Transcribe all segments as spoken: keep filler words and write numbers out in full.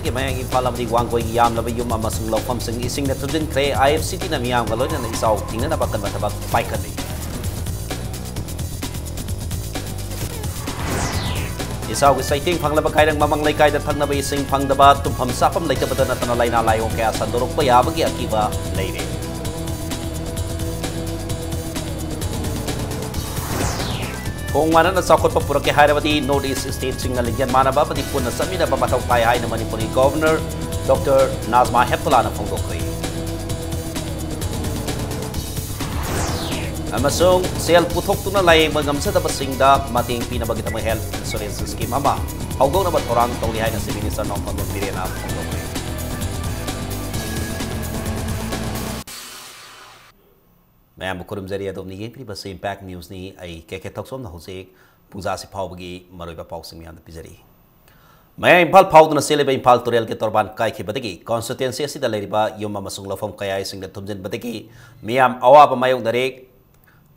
ꯃꯌꯥꯡ ꯏꯝꯐꯥꯜ ꯑꯃꯗꯤ ꯋꯥꯡꯒꯣꯏꯒꯤ ꯌꯥꯝꯂꯕ ꯌꯨꯝ ꯑꯃꯁꯨꯡ ꯂꯧꯐꯝꯁꯤꯡ ꯏꯁꯤꯡꯅ ꯊꯨꯝꯖꯤꯟꯈ꯭ꯔꯦ꯫ IFCTꯅ ꯃꯤꯌꯥꯝꯒ ꯂꯣꯏꯅꯅ ꯏꯆꯥꯎ ꯊꯤꯡꯅꯅꯕ ꯑꯀꯟꯕ ꯊꯕꯛ ꯄꯥꯏꯈꯠꯂꯤ꯫ ꯏꯆꯥꯎꯒꯤ ꯆꯩꯊꯦꯡ ꯐꯪꯂꯕ ꯀꯥꯏꯔꯪ ꯃꯃꯪ ꯂꯩꯀꯥꯏꯗ ꯊꯛꯅꯕ ꯏꯁꯤꯡ ꯐꯪꯗꯕ, ꯇꯨꯝꯐꯝ ꯆꯥꯐꯝ ꯂꯩꯇꯕꯇ ꯅꯠꯇꯅ ꯂꯥꯏꯅꯥ ꯂꯥꯏꯑꯣꯡ ꯀꯌꯥ ꯁꯟꯗꯣꯔꯛꯄ ꯌꯥꯕꯒꯤ ꯑꯀꯤꯕ ꯂꯩꯔꯦ꯫ ꯈꯣꯡ ꯃꯥꯟꯅꯅ ꯆꯥꯎꯈꯠꯄ ꯄꯨꯔꯛꯀꯦ ꯍꯥꯏꯔꯕꯗꯤ North East stateꯁꯤꯡꯅ ꯂꯤꯡꯖꯦꯜ ꯃꯥꯟꯅꯕ ꯑꯃꯗꯤ ꯄꯨꯟꯅ ꯆꯠꯃꯤꯟꯅꯕ ꯃꯊꯧ ꯇꯥꯏ ꯍꯥꯏꯅ ꯃꯅꯤꯄꯨꯔꯒꯤ Governor Doctor ꯅꯥꯖꯃꯥ ꯍꯦꯞꯇꯨꯂꯥꯅ ꯐꯣꯡꯗꯣꯛꯈ꯭ꯔꯦ꯫ ꯑꯃꯁꯨꯡ ꯁꯦꯜ ꯄꯨꯊꯣꯛꯇꯨꯅ ꯂꯥꯌꯦꯡꯕ ꯉꯝꯖꯗꯕꯁꯤꯡꯗ ꯃꯇꯦꯡ ꯄꯤꯅꯕꯒꯤꯗꯃꯛ health insurance scheme ꯑꯃ ꯍꯧꯗꯣꯛꯅꯕ ꯊꯧꯔꯥꯡ ꯇꯧꯔꯤ ꯍꯥꯏꯅ Chief Minister ꯅꯣꯡꯊꯣꯝꯕꯝ ꯕꯤꯔꯦꯟꯅ ꯐꯣꯡꯗꯣꯛꯈ꯭ꯔꯦ꯫ ꯃꯌꯥꯝꯕꯨ ꯈꯨꯔꯨꯝꯖꯔꯤ꯫ ꯑꯗꯣꯝꯅ ꯌꯦꯡꯕꯤꯔꯤꯕꯁꯤ Impact Newsꯅꯤ꯫ ꯑꯩ ꯀꯦ ꯀꯦ ꯊꯧꯁꯣꯝꯅ ꯍꯧꯖꯤꯛ ꯄꯨꯡꯖꯥꯁꯤ ꯐꯥꯎꯕꯒꯤ ꯃꯔꯨꯑꯣꯏꯕ ꯄꯥꯎꯁꯤꯡ ꯃꯌꯥꯝꯗ ꯄꯤꯖꯔꯤ꯫ ꯃꯌꯥꯏ ꯏꯝꯐꯥꯜ ꯐꯥꯎꯗꯨꯅ ꯆꯦꯜꯂꯤꯕ ꯏꯝꯐꯥꯜ ꯇꯨꯔꯦꯜꯒꯤ ꯇꯣꯔꯕꯥꯟ ꯀꯥꯏꯈꯤꯕꯗꯒꯤ constituency ꯑꯁꯤꯗ ꯂꯩꯔꯤꯕ ꯌꯨꯝ ꯑꯃꯁꯨꯡ ꯂꯧꯐꯝ ꯀꯌꯥ ꯏꯁꯤꯡꯅ ꯊꯨꯝꯖꯤꯟꯕꯗꯒꯤ ꯃꯤꯌꯥꯝ ꯑꯋꯥꯕ ꯃꯥꯌꯣꯛꯅꯔꯦ꯫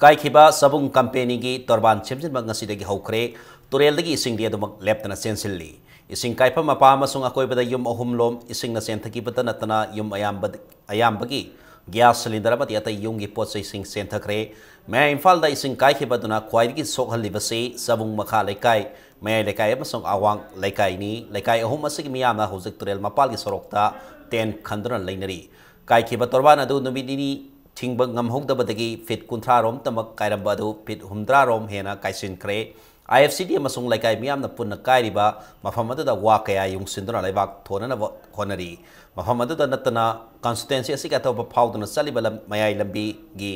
ꯀꯥꯏꯈꯤꯕ ꯆꯕꯨꯡ ꯀꯝꯄꯦꯅꯤꯒꯤ ꯇꯣꯔꯕꯥꯟ ꯁꯦꯝꯖꯤꯟꯕ ꯉꯁꯤꯗꯒꯤ ꯍꯧꯈ꯭ꯔꯦ꯫ ꯇꯨꯔꯦꯜꯗꯒꯤ ꯏꯁꯤꯡꯗꯤ ꯑꯗꯨꯃꯛ ꯂꯦꯞꯇꯅ ꯆꯦꯟꯁꯤꯜꯂꯤ꯫ ꯏꯁꯤꯡ ꯀꯥꯏꯐꯝ ꯃꯄꯥ ꯑꯃꯁꯨꯡ ꯑꯀꯣꯏꯕꯗ ꯌꯨꯝ ꯑꯍꯨꯝ ꯂꯣꯝ ꯏꯁꯤꯡꯅ ꯆꯦꯟꯊꯈꯤꯕꯇ ꯅꯠꯇꯅ ꯌꯨꯝ ꯑꯌꯥꯝꯕ, ꯑꯌꯥꯝꯕꯒꯤ gas cylinder ꯑꯃꯗꯤ ꯑꯇꯩ ꯌꯨꯝꯒꯤ ꯄꯣꯠ ꯆꯩꯁꯤꯡ ꯆꯦꯟꯊꯈ꯭ꯔꯦ꯫ ꯃꯌꯥꯏ ꯏꯝꯐꯥꯜꯗ ꯏꯁꯤꯡ ꯀꯥꯏꯈꯤꯕ ꯑꯗꯨꯅ ꯈ꯭ꯋꯥꯏꯗꯒꯤ ꯁꯣꯛꯍꯜꯂꯤꯕꯁꯤ ꯆꯕꯨꯡ ꯃꯈꯥ ꯂꯩꯀꯥꯏ, ꯃꯌꯥꯏ ꯂꯩꯀꯥꯏ ꯑꯃꯁꯨꯡ ꯑꯋꯥꯡ ꯂꯩꯀꯥꯏꯅꯤ꯫ ꯂꯩꯀꯥꯏ ꯑꯍꯨꯝ ꯑꯁꯤꯒꯤ ꯃꯤꯌꯥꯝꯅ ꯍꯧꯖꯤꯛ ꯇꯨꯔꯦꯜ ꯃꯄꯥꯜꯒꯤ ꯁꯣꯔꯣꯛꯇ tent ꯈꯟꯗꯨꯅ ꯂꯩꯅꯔꯤ꯫ ꯀꯥꯏꯈꯤꯕ ꯇꯣꯔꯕꯥꯟ ꯑꯗꯨ ꯅꯨꯃꯤꯠ ꯅꯤꯅꯤ ꯊꯤꯡꯕ ꯉꯝꯍꯧꯗꯕꯗꯒꯤ feet ꯀꯨꯟꯊ꯭ꯔꯥ ꯔꯣꯝꯇꯃꯛ ꯀꯥꯏꯔꯝꯕ ꯑꯗꯨ feet ꯍꯨꯝꯗ꯭ꯔꯥ ꯔꯣꯝ ꯍꯦꯟꯅ ꯀꯥꯏꯁꯤꯟꯈ꯭ꯔꯦ꯫ IFCT ꯑꯃꯁꯨꯡ ꯂꯩꯀꯥꯏ ꯃꯤꯌꯥꯝꯅ ꯄꯨꯟꯅ ꯀꯥꯏꯔꯤꯕ ꯃꯐꯝ ꯑꯗꯨꯗ ꯋꯥ ꯀꯌꯥ ꯌꯨꯡꯁꯤꯟꯗꯨꯅ ꯂꯩꯕꯥꯛ ꯊꯣꯟꯅꯅꯕ ꯍꯣꯠꯅꯔꯤ꯫ ꯃꯐꯝ ꯑꯗꯨꯗ ꯅꯠꯇꯅ constituency ꯑꯁꯤꯒꯤ ꯑꯇꯣꯞꯄ ꯐꯥꯎꯗꯨꯅ ꯆꯠꯂꯤꯕ ꯂꯝ-, ꯃꯌꯥꯏ ꯂꯝꯕꯤꯒꯤ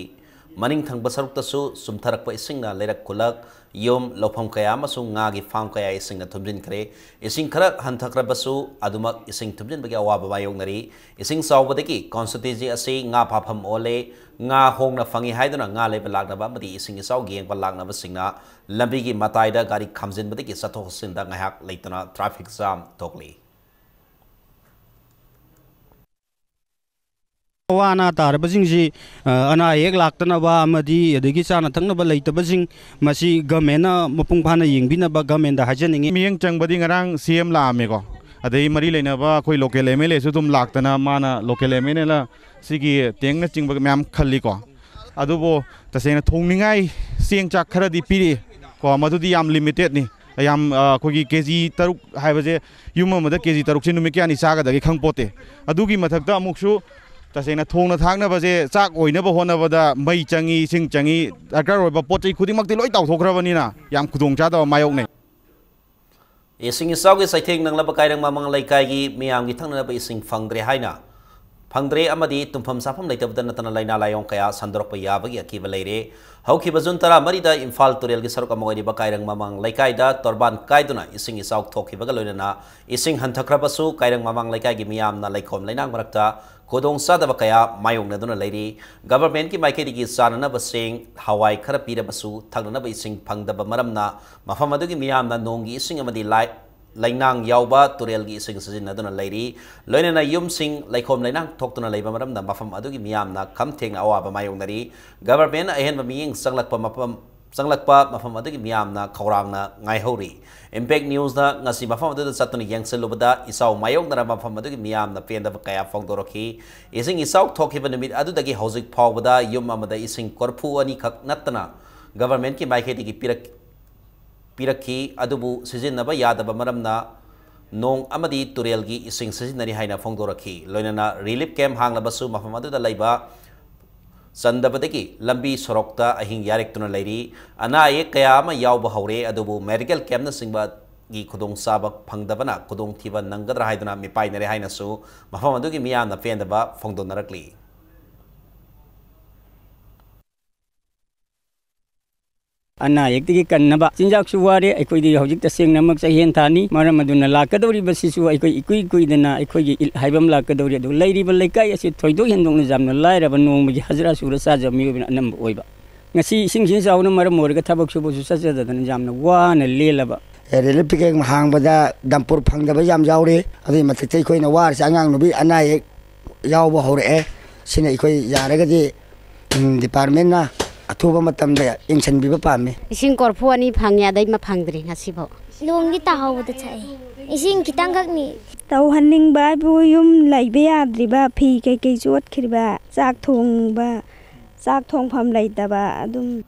ꯃꯅꯤꯡ ꯊꯪꯕ ꯁꯔꯨꯛꯇꯁꯨ ꯆꯨꯝꯊꯔꯛꯄ ꯏꯁꯤꯡꯅ ꯂꯩꯔꯛ ꯈꯨꯜꯂꯛ, ꯌꯨꯝ, ꯂꯧꯐꯝ ꯀꯌꯥ ꯑꯃꯁꯨꯡ ꯉꯥꯒꯤ farm ꯀꯌꯥ ꯏꯁꯤꯡꯅ ꯊꯨꯝꯖꯤꯟꯈ꯭ꯔꯦ꯫ ꯏꯁꯤꯡ ꯈꯔ ꯍꯟꯊꯈ꯭ꯔꯕꯁꯨ ꯑꯗꯨꯃꯛ ꯏꯁꯤꯡ ꯊꯨꯝꯖꯤꯟꯕꯒꯤ ꯑꯋꯥꯕ ꯃꯥꯌꯣꯛꯅꯔꯤ꯫ ꯏꯁꯤꯡ ꯆꯥꯎꯕꯗꯒꯤ constituency ꯑꯁꯤ ꯉꯥ ꯐꯥꯐꯝ ꯑꯣꯜꯂꯦ꯫ ꯉꯥ ꯍꯣꯡꯅ ꯐꯪꯉꯤ ꯍꯥꯏꯗꯨꯅ ꯉꯥ ꯂꯩꯕ ꯂꯥꯛꯅꯕ ꯑꯃꯗꯤ ꯏꯁꯤꯡ ꯏꯆꯥꯎ ꯌꯦꯡꯕ ꯂꯥꯛꯅꯕꯁꯤꯡꯅ ꯂꯝꯕꯤꯒꯤ ꯃꯇꯥꯏꯗ ꯒꯥꯔꯤ ꯈꯥꯝꯖꯤꯟꯕꯗꯒꯤ ꯆꯠꯊꯣꯛ ꯆꯠꯁꯤꯟꯗ ꯉꯥꯏꯍꯥꯛ ꯂꯩꯇꯅ traffic jam ꯊꯣꯛꯂꯤ꯫ ꯑꯋꯥ ꯑꯅꯥ ꯇꯥꯔꯕꯁꯤꯡꯁꯤ, ꯑ, ꯑꯅꯥ ꯑꯌꯦꯛ ꯂꯥꯛꯇꯅꯕ ꯑꯃꯗꯤ ꯑꯗꯒꯤ ꯆꯥꯅ ꯊꯛꯅꯕ ꯂꯩꯇꯕꯁꯤꯡ, ꯃꯁꯤ governmentꯅ ꯃꯄꯨꯡ ꯐꯥꯅ ꯌꯦꯡꯕꯤꯅꯕ governmentꯗ ꯍꯥꯏꯖꯅꯤꯡꯉꯤ꯫ ꯃꯤꯠꯌꯦꯡ ꯆꯪꯕꯗꯤ ꯉꯔꯥꯡ CM ꯂꯥꯛꯑꯝꯃꯦꯀꯣ꯫ ꯑꯗꯩ ꯃꯔꯤ ꯂꯩꯅꯕ ꯑꯩꯈꯣꯏ local M L A ꯁꯨ ꯑꯗꯨꯝ ꯂꯥꯛꯇꯅ ꯃꯥꯅ local M L A ꯅ ꯁꯤꯒꯤ tank ꯅꯆꯤꯡꯕ ꯃꯌꯥꯝ ꯈꯜꯂꯤꯀꯣ꯫ ꯑꯗꯨꯕꯨ ꯇꯁꯦꯡꯅ ꯊꯣꯡꯅꯤꯡꯉꯥꯏ ꯆꯦꯡ ꯆꯥꯛ ꯈꯔꯗꯤ ꯄꯤꯔꯛꯏ ꯀꯣ, ꯃꯗꯨꯗꯤ ꯌꯥꯝ limited ꯅꯤ꯫ ꯌꯥꯝ, ꯑ, ꯑꯩꯈꯣꯏꯒꯤ KG ꯇꯔꯨꯛ ꯍꯥꯏꯕꯁꯦ, ꯌꯨꯝ ꯑꯃꯗ KG ꯇꯔꯨꯛꯁꯦ ꯅꯨꯃꯤꯠ ꯀꯌꯥꯅꯤ ꯆꯥꯒꯗꯒꯦ ꯈꯪꯄꯣꯠꯇꯦ꯫ ꯑꯗꯨꯒꯤ ꯃꯊꯛꯇ ꯑꯃꯨꯛꯁꯨ ꯇꯁꯦꯡꯅ ꯊꯣꯡꯅ ꯊꯥꯛꯅꯕꯁꯦ, ꯆꯥꯛ ꯑꯣꯏꯅꯕ ꯍꯣꯠꯅꯕꯗ ꯃꯩ ꯆꯪꯉꯤ, ꯏꯁꯤꯡ ꯆꯪꯉꯤ, ꯗꯔꯀꯥꯔ ꯑꯣꯏꯕ ꯄꯣꯠ ꯆꯩ ꯈꯨꯗꯤꯡꯃꯛꯇꯤ ꯂꯣꯏ ꯇꯥꯎꯊꯣꯛꯈ꯭ꯔꯕꯅꯤꯅ ꯌꯥꯝ ꯈꯨꯗꯣꯡꯆꯥꯗꯕ ꯃꯥꯌꯣꯛꯅꯩ꯫ ꯏꯁꯤꯡ ꯏꯆꯥꯎꯒꯤ ꯆꯩꯊꯦꯡ ꯅꯪꯂꯕ ꯀꯥꯏꯔꯪ ꯃꯃꯥꯡ ꯂꯩꯀꯥꯏꯒꯤ ꯃꯤꯌꯥꯝꯒꯤ ꯊꯛꯅꯅꯕ ꯏꯁꯤꯡ ꯐꯪꯗ꯭ꯔꯦ ꯍꯥꯏꯅ, ꯐꯪꯗ꯭ꯔꯦ ꯑꯃꯗꯤ ꯇꯨꯝꯐꯝ ꯆꯥꯐꯝ ꯂꯩꯇꯕꯗ ꯅꯠꯇꯅ ꯂꯥꯏꯅꯥ ꯂꯥꯏꯑꯣꯡ ꯀꯌꯥ ꯁꯟꯗꯣꯔꯛꯄ ꯌꯥꯕꯒꯤ ꯑꯀꯤꯕ ꯂꯩꯔꯦ꯫ ꯍꯧꯈꯤꯕ ꯖꯨꯟ ꯇꯔꯥꯃꯔꯤꯗ ꯏꯝꯐꯥꯜ ꯇꯨꯔꯦꯜꯒꯤ ꯁꯔꯨꯛ ꯑꯃ ꯑꯣꯏꯔꯤꯕ ꯀꯥꯏꯔꯪ ꯃꯃꯥꯡ ꯂꯩꯀꯥꯏꯗ ꯇꯣꯔꯕꯥꯟ ꯀꯥꯏꯗꯨꯅ ꯏꯁꯤꯡ ꯏꯆꯥꯎ ꯊꯣꯛꯈꯤꯕꯒ ꯂꯣꯏꯅꯅ ꯏꯁꯤꯡ ꯍꯟꯊꯈ꯭ꯔꯕꯁꯨ ꯀꯥꯏꯔꯪ ꯃꯃꯥꯡ ꯂꯩꯀꯥꯏꯒꯤ ꯃꯤꯌꯥꯝꯅ ꯂꯩꯈꯣꯝ ꯂꯩꯅꯥꯡ ꯃꯔꯛꯇ ꯈꯨꯗꯣꯡꯆꯥꯗꯕ ꯀꯌꯥ ꯃꯥꯌꯣꯛꯅꯗꯨꯅ ꯂꯩꯔꯤ꯫ Government ꯀꯤ ꯃꯥꯏꯀꯩꯗꯒꯤ ꯆꯥꯅꯅꯕ ꯆꯦꯡ, ꯍꯋꯥꯏ ꯈꯔ ꯄꯤꯔꯕꯁꯨ ꯊꯛꯅꯅꯕ ꯏꯁꯤꯡ ꯐꯪꯗꯕ ꯃꯔꯝꯅ ꯃꯐꯝ ꯑꯗꯨꯒꯤ ꯃꯤꯌꯥꯝꯅ ꯅꯣꯡꯒꯤ ꯏꯁꯤꯡ ꯑꯃꯗꯤ ꯂꯥꯏ-, ꯂꯩꯅꯥꯡ ꯌꯥꯎꯕ ꯇꯨꯔꯦꯜꯒꯤ ꯏꯁꯤꯡ ꯁꯤꯖꯤꯟꯅꯗꯨꯅ ꯂꯩꯔꯤ꯫ ꯂꯣꯏꯅꯅ ꯌꯨꯝꯁꯤꯡ ꯂꯩꯈꯣꯝ ꯂꯩꯅꯥꯡ ꯊꯣꯛꯇꯨꯅ ꯂꯩꯕ ꯃꯔꯝꯅ ꯃꯐꯝ ꯑꯗꯨꯒꯤ ꯃꯤꯌꯥꯝꯅ ꯈꯝ ꯊꯦꯡꯅ ꯑꯋꯥꯕ ꯃꯥꯌꯣꯛꯅꯔꯤ꯫ Government ꯅ ꯑꯍꯦꯟꯕ ꯃꯤꯠꯌꯦꯡ ꯆꯪꯂꯛꯄ ꯃꯐꯝ ꯆꯪꯂꯛꯄ ꯃꯐꯝ ꯑꯗꯨꯒꯤ ꯃꯤꯌꯥꯝꯅ ꯈꯧꯔꯥꯡꯅ ꯉꯥꯏꯍꯧꯔꯤ꯫ Impact News ꯅ ꯉꯁꯤ ꯃꯐꯝ ꯑꯗꯨꯗ ꯆꯠꯇꯨꯅ ꯌꯦꯡꯁꯤꯜꯂꯨꯕꯗ ꯏꯆꯥꯎ ꯃꯥꯌꯣꯛꯅꯔꯕ ꯃꯐꯝ ꯑꯗꯨꯒꯤ ꯃꯤꯌꯥꯝꯅ ꯄꯦꯟꯗꯕ ꯀꯌꯥ ꯐꯣꯡꯗꯣꯔꯛꯈꯤ꯫ ꯏꯁꯤꯡ ꯏꯆꯥꯎ ꯊꯣꯛꯈꯤꯕ ꯅꯨꯃꯤꯠ ꯑꯗꯨꯗꯒꯤ ꯍꯧꯖꯤꯛ ꯐꯥꯎꯕꯗ ꯌꯨꯝ ꯑꯃꯗ ꯏꯁꯤꯡ ꯀꯣꯔꯐꯨ ꯑꯅꯤꯈꯛ ꯅꯠꯇꯅ government ꯀꯤ ꯃꯥꯏꯀꯩꯗꯒꯤ ꯄꯤꯔꯛ-, ꯄꯤꯔꯛꯈꯤ, ꯑꯗꯨꯕꯨ ꯁꯤꯖꯤꯟꯅꯕ ꯌꯥꯗꯕ ꯃꯔꯝꯅ ꯅꯣꯡ ꯑꯃꯗꯤ ꯇꯨꯔꯦꯜꯒꯤ ꯏꯁꯤꯡ ꯁꯤꯖꯤꯟꯅꯔꯤ ꯍꯥꯏꯅ ꯐꯣꯡꯗꯣꯔꯛꯈꯤ꯫ ꯂꯣꯏꯅꯅ relief camp ꯍꯥꯡꯂꯕꯁꯨ ꯃꯐꯝ ꯑꯗꯨꯗ ꯂꯩꯕ ꯆꯟꯗꯕꯗꯒꯤ ꯂꯝꯕꯤ ꯁꯣꯔꯣꯛꯇ ꯑꯍꯤꯡ ꯌꯥꯔꯦꯛꯇꯨꯅ ꯂꯩꯔꯤ꯫ ꯑꯅꯥ ꯑꯌꯦꯛ ꯀꯌꯥ ꯑꯃ ꯌꯥꯎꯕ ꯍꯧꯔꯦ, ꯑꯗꯨꯕꯨ medical camp ꯅꯆꯤꯡꯕꯒꯤ ꯈꯨꯗꯣꯡꯆꯥꯕ ꯐꯪꯗꯕꯅ ꯈꯨꯗꯣꯡꯊꯤꯕ ꯅꯪꯒꯗ꯭ꯔꯥ ꯍꯥꯏꯗꯨꯅ ꯃꯤꯄꯥꯏꯅꯔꯦ ꯍꯥꯏꯅꯁꯨ ꯃꯐꯝ ꯑꯗꯨꯒꯤ ꯃꯤꯌꯥꯝꯅ ꯄꯦꯟꯗꯕ ꯐꯣꯡꯗꯣꯛꯅꯔꯛꯂꯤ꯫ ꯑꯅꯥ ꯑꯌꯦꯛꯇꯒꯤ ꯀꯟꯅꯕ ꯆꯤꯟꯖꯥꯛꯁꯨ ꯋꯥꯔꯦ꯫ ꯑꯩꯈꯣꯏꯗꯤ ꯍꯧꯖꯤꯛ ꯇꯁꯦꯡꯅꯃꯛ ꯆꯥꯛꯍꯦꯟ ꯊꯥꯅꯤ꯫ ꯃꯔꯝ ꯑꯗꯨꯅ ꯂꯥꯛꯀꯗꯧꯔꯤꯕꯁꯤꯁꯨ ꯑꯩꯈꯣꯏ ꯏꯀꯨꯏ ꯀꯨꯏꯗꯅ ꯑꯩꯈꯣꯏꯒꯤ ꯏꯜ ꯍꯥꯏꯕ ꯑꯃ ꯂꯥꯛꯀꯗꯧꯔꯤ꯫ ꯑꯗꯨ ꯂꯩꯔꯤꯕ ꯂꯩꯀꯥꯏ ꯑꯁꯤ ꯊꯣꯏꯗꯣꯛ ꯍꯦꯟꯗꯣꯛꯅ ꯌꯥꯝꯅ ꯂꯥꯏꯔꯕ, ꯅꯣꯡꯃꯒꯤ ꯍꯖꯤꯔꯥ ꯁꯨꯔ ꯆꯥꯖꯕ ꯃꯤꯑꯣꯏꯕꯅ ꯑꯅꯝꯕ ꯑꯣꯏꯕ꯫ ꯉꯁꯤ ꯏꯁꯤꯡꯁꯤ ꯆꯥꯎꯅ ꯃꯔꯝ ꯑꯣꯏꯔꯒ ꯊꯕꯛ ꯁꯨꯕꯁꯨ ꯆꯠꯆꯗꯗꯅ ꯌꯥꯝꯅ ꯋꯥꯅ ꯂꯦꯜꯂꯕ꯫ ꯑꯦ, relief camp ꯍꯥꯡꯕꯗ ꯗꯝꯄꯨꯔ ꯐꯪꯗꯕ ꯌꯥꯝ ꯌꯥꯎꯔꯦ꯫ ꯑꯗꯨꯒꯤ ꯃꯊꯛꯇ ꯑꯩꯈꯣꯏꯅ ꯋꯥꯔꯤꯁꯦ ꯑꯉꯥꯡ ꯅꯨꯕꯤ ꯑꯅꯥ ꯑꯌꯦꯛ ꯌꯥꯎꯕ ꯍꯧꯔꯛꯑꯦ꯫ ꯁꯤꯅ ꯑꯩꯈꯣꯏ ꯌꯥꯔꯒꯗꯤ, ꯎꯝ, department ꯅ ꯑꯊꯨꯕ ꯃꯇꯝꯗ ꯌꯦꯡꯁꯤꯟꯕꯤꯕ ꯄꯥꯝꯃꯤ꯫ ꯏꯁꯤꯡ ꯀꯣꯔꯐꯨ ꯑꯅꯤ ꯐꯪꯉꯦ, ꯑꯗꯩ ꯑꯃ ꯐꯪꯗ꯭ꯔꯤ ꯉꯁꯤꯐꯥꯎ꯫ ꯅꯣꯡꯗꯤ ꯇꯥꯍꯧꯕꯗ ꯊꯛꯑꯦ꯫ ꯏꯁꯤꯡ ꯈꯤꯇꯪꯈꯛꯅꯤ꯫ ꯇꯧꯍꯟꯅꯤꯡꯕ ꯍꯥꯏꯕꯨ ꯌꯨꯝ ꯂꯩꯕ ꯌꯥꯗ꯭ꯔꯤꯕ, ꯐꯤ ꯀꯩꯀꯩ ꯆꯣꯠꯈ꯭ꯔꯤꯕ, ꯆꯥꯛ ꯊꯣꯡꯕ, ꯆꯥꯛ ꯊꯣꯡꯐꯝ ꯂꯩꯇꯕ ꯑꯗꯨꯝ꯫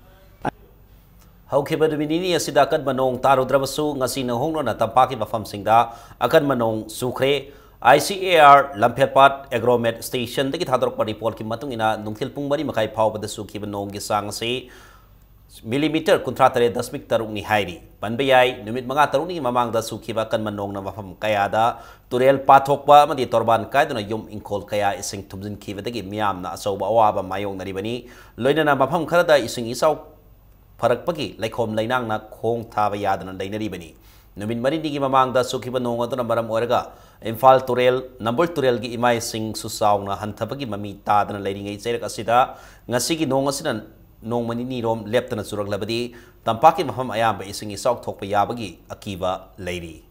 ꯍꯧꯈꯤꯕ ꯅꯨꯃꯤꯠ ꯅꯤꯅꯤ ꯑꯁꯤꯗ ꯑꯀꯟꯕ ꯅꯣꯡ ꯇꯥꯔꯨꯗ꯭ꯔꯕꯁꯨ, ꯉꯁꯤ ꯅꯧꯍꯧꯅꯅ ꯇꯝꯄꯥꯛꯀꯤ ꯃꯐꯝꯁꯤꯡꯗ ꯑꯀꯟꯕ ꯅꯣꯡ ꯆꯨꯈ꯭ꯔꯦ꯫ ꯑꯥꯏ ꯁꯤ ꯑꯦ ꯑꯥꯔ ꯂꯝꯐꯦꯜꯄꯥꯠ ꯑꯦꯒ꯭ꯔꯣꯃꯦꯠ ꯁ꯭ꯇꯦꯁꯟꯗꯒꯤ ꯊꯥꯗꯣꯔꯛꯄ ꯔꯤꯄꯣꯔꯠꯀꯤ ꯃꯇꯨꯡ ꯏꯟꯅ, ꯅꯨꯡꯊꯤꯜ ꯄꯨꯡ ꯃꯔꯤ ꯃꯈꯥꯏ ꯐꯥꯎꯕꯗ ꯆꯨꯈꯤꯕ ꯅꯣꯡꯒꯤ ꯆꯥꯡ ꯑꯁꯤ ꯃꯤꯂꯤꯃꯤꯇꯔ ꯀꯨꯟꯊ꯭ꯔꯥ ꯇꯔꯦꯠ ꯗꯁꯃꯤꯛ ꯇꯔꯨꯛꯅꯤ ꯍꯥꯏꯔꯤ꯫ ꯄꯟꯕ ꯌꯥꯏ, ꯅꯨꯃꯤꯠ ꯃꯉꯥ ꯇꯔꯨꯛꯅꯤꯒꯤ ꯃꯃꯥꯡꯗ ꯆꯨꯈꯤꯕ ꯑꯀꯟꯕ ꯅꯣꯡꯅ ꯃꯐꯝ ꯀꯌꯥꯗ ꯇꯨꯔꯦꯜ ꯄꯥꯊꯣꯛꯄ ꯑꯃꯗꯤ ꯇꯣꯔꯕꯥꯟ ꯀꯥꯏꯗꯨꯅ ꯌꯨꯝ ꯏꯪꯈꯣꯜ ꯀꯌꯥ ꯏꯁꯤꯡ ꯊꯨꯝꯖꯤꯟꯈꯤꯕꯗꯒꯤ ꯃꯤꯌꯥꯝꯅ ꯑꯆꯧꯕ ꯑꯋꯥꯕ ꯃꯥꯌꯣꯛꯅꯔꯤꯕꯅꯤ꯫ ꯂꯣꯏꯅꯅ ꯃꯐꯝ ꯈꯔꯗ ꯏꯁꯤꯡ ꯏꯆꯥꯎ ꯐꯔꯛꯄꯒꯤ ꯂꯩꯈꯣꯝ ꯂꯩꯅꯥꯡꯅ ꯈꯣꯡ ꯊꯥꯕ ꯌꯥꯗꯅ ꯂꯩꯅꯔꯤꯕꯅꯤ꯫ ꯅꯨꯃꯤꯠ ꯃꯔꯤꯅꯤꯒꯤ ꯃꯃꯥꯡꯗ ꯆꯨꯈꯤꯕ ꯅꯣꯡ ꯑꯗꯨꯅ ꯃꯔꯝ ꯑꯣꯏꯔꯒ ꯏꯝꯐꯥꯜ ꯇꯨꯔꯦꯜ, ꯅꯝꯕꯨꯜ ꯇꯨꯔꯦꯜꯒꯤ ꯏꯃꯥꯏꯁꯤꯡꯁꯨ ꯆꯥꯎꯅ ꯍꯟꯊꯕꯒꯤ ꯃꯃꯤ ꯇꯥꯗꯅ ꯂꯩꯔꯤꯉꯩ ꯆꯩꯔꯛ ꯑꯁꯤꯗ, ꯉꯁꯤꯒꯤ ꯅꯣꯡ ꯑꯁꯤꯅ ꯅꯣꯡꯃ ꯅꯤꯅꯤꯔꯣꯝ ꯂꯦꯞꯇꯅ ꯆꯨꯔꯛꯂꯕꯗꯤ, ꯇꯝꯄꯥꯛꯀꯤ ꯃꯐꯝ ꯑꯌꯥꯝꯕ ꯏꯁꯤꯡ ꯏꯆꯥꯎ ꯊꯣꯛꯄ ꯌꯥꯕꯒꯤ ꯑꯀꯤꯕ ꯂꯩꯔꯤ꯫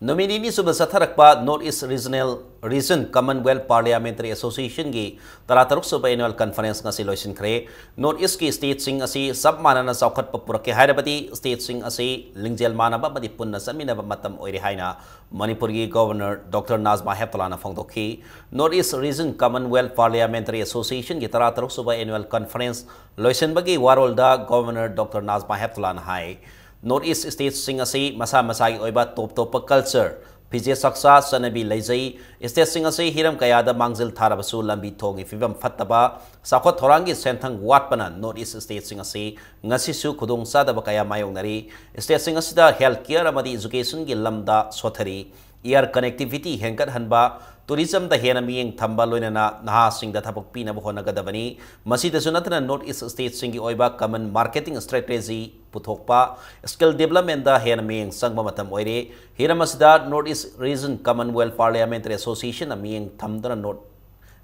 ꯅꯨꯃꯤꯠ ꯅꯤꯅꯤ ꯁꯨꯕ ꯆꯠꯊꯔꯛꯄ North East Regional Region Commonwealth Parliamentary Associationꯒꯤ ꯇꯔꯥꯇꯔꯨꯛ ꯁꯨꯕ annual conference ꯉꯁꯤ ꯂꯣꯏꯁꯤꯟꯈ꯭ꯔꯦ꯫ North Eastꯀꯤ stateꯁꯤꯡ ꯑꯁꯤ ꯆꯞ ꯃꯥꯟꯅꯅ ꯆꯥꯎꯈꯠꯄ ꯄꯨꯔꯛꯀꯦ ꯍꯥꯏꯔꯕꯗꯤ, stateꯁꯤꯡ ꯑꯁꯤ ꯂꯤꯡꯖꯦꯜ ꯃꯥꯟꯅꯕ ꯑꯃꯗꯤ ꯄꯨꯟꯅ ꯆꯠꯃꯤꯟꯅꯕ ꯃꯇꯝ ꯑꯣꯏꯔꯦ ꯍꯥꯏꯅ ꯃꯅꯤꯄꯨꯔꯒꯤ Governor Doctor ꯅꯥꯖꯃꯥ ꯍꯦꯞꯇꯨꯂꯥꯅ ꯐꯣꯡꯗꯣꯛꯈꯤ꯫ North East Region Commonwealth Parliamentary Associationꯒꯤ ꯇꯔꯥꯇꯔꯨꯛ ꯁꯨꯕ annual conference ꯂꯣꯏꯁꯤꯟꯕꯒꯤ ꯋꯥꯔꯣꯜꯗ Governor Doctor ꯅꯥꯖꯃꯥ ꯍꯦꯞꯇꯨꯂꯥꯅ ꯍꯥꯏ, North East stateꯁꯤꯡ ꯑꯁꯤ ꯃꯁꯥ ꯃꯁꯥꯒꯤ ꯑꯣꯏꯕ ꯇꯣꯞ ꯇꯣꯞꯄ culture, ꯐꯤꯖꯦꯠ ꯆꯥꯛꯆꯥ ꯆꯠꯅꯕꯤ ꯂꯩꯖꯩ꯫ Stateꯁꯤꯡ ꯑꯁꯤ ꯍꯤꯔꯝ ꯀꯌꯥꯗ ꯃꯥꯡꯖꯤꯜ ꯊꯥꯔꯕꯁꯨ, ꯂꯝꯕꯤ ꯊꯣꯡꯒꯤ ꯐꯤꯕꯝ ꯐꯠꯇꯕ, ꯆꯥꯎꯈꯠ ꯊꯧꯔꯥꯡꯒꯤ ꯁꯦꯟꯊꯪ ꯋꯥꯠꯄꯅ North East stateꯁꯤꯡ ꯑꯁꯤ ꯉꯁꯤꯁꯨ ꯈꯨꯗꯣꯡ ꯆꯥꯗꯕ ꯀꯌꯥ ꯃꯥꯌꯣꯛꯅꯔꯤ꯫ Stateꯁꯤꯡ ꯑꯁꯤꯗ health care ꯑꯃꯗꯤ educationꯒꯤ ꯂꯝꯗ ꯁꯣꯊꯔꯤ꯫ Air connectivity ꯍꯦꯟꯒꯠꯍꯟꯕ, tourismꯗ ꯍꯦꯟꯅ ꯃꯤꯠꯌꯦꯡ ꯊꯝꯕ, ꯂꯣꯏꯅꯅ ꯅꯍꯥꯁꯤꯡꯗ ꯊꯕꯛ ꯄꯤꯅꯕ ꯍꯣꯠꯅꯒꯗꯕꯅꯤ꯫ ꯃꯁꯤꯗꯁꯨ ꯅꯠꯇꯅ, North East stateꯁꯤꯡꯒꯤ ꯑꯣꯏꯕ common marketing strategy ꯄꯨꯊꯣꯛꯄ, skill developmentꯗ ꯍꯦꯟꯅ ꯃꯤꯠꯌꯦꯡ ꯆꯪꯕ ꯃꯇꯝ ꯑꯣꯏꯔꯦ꯫ ꯍꯤꯔꯝ ꯑꯁꯤꯗ North East Region Commonwealth Parliamentary Associationꯅ ꯃꯤꯠꯌꯦꯡ ꯊꯝꯗꯨꯅ North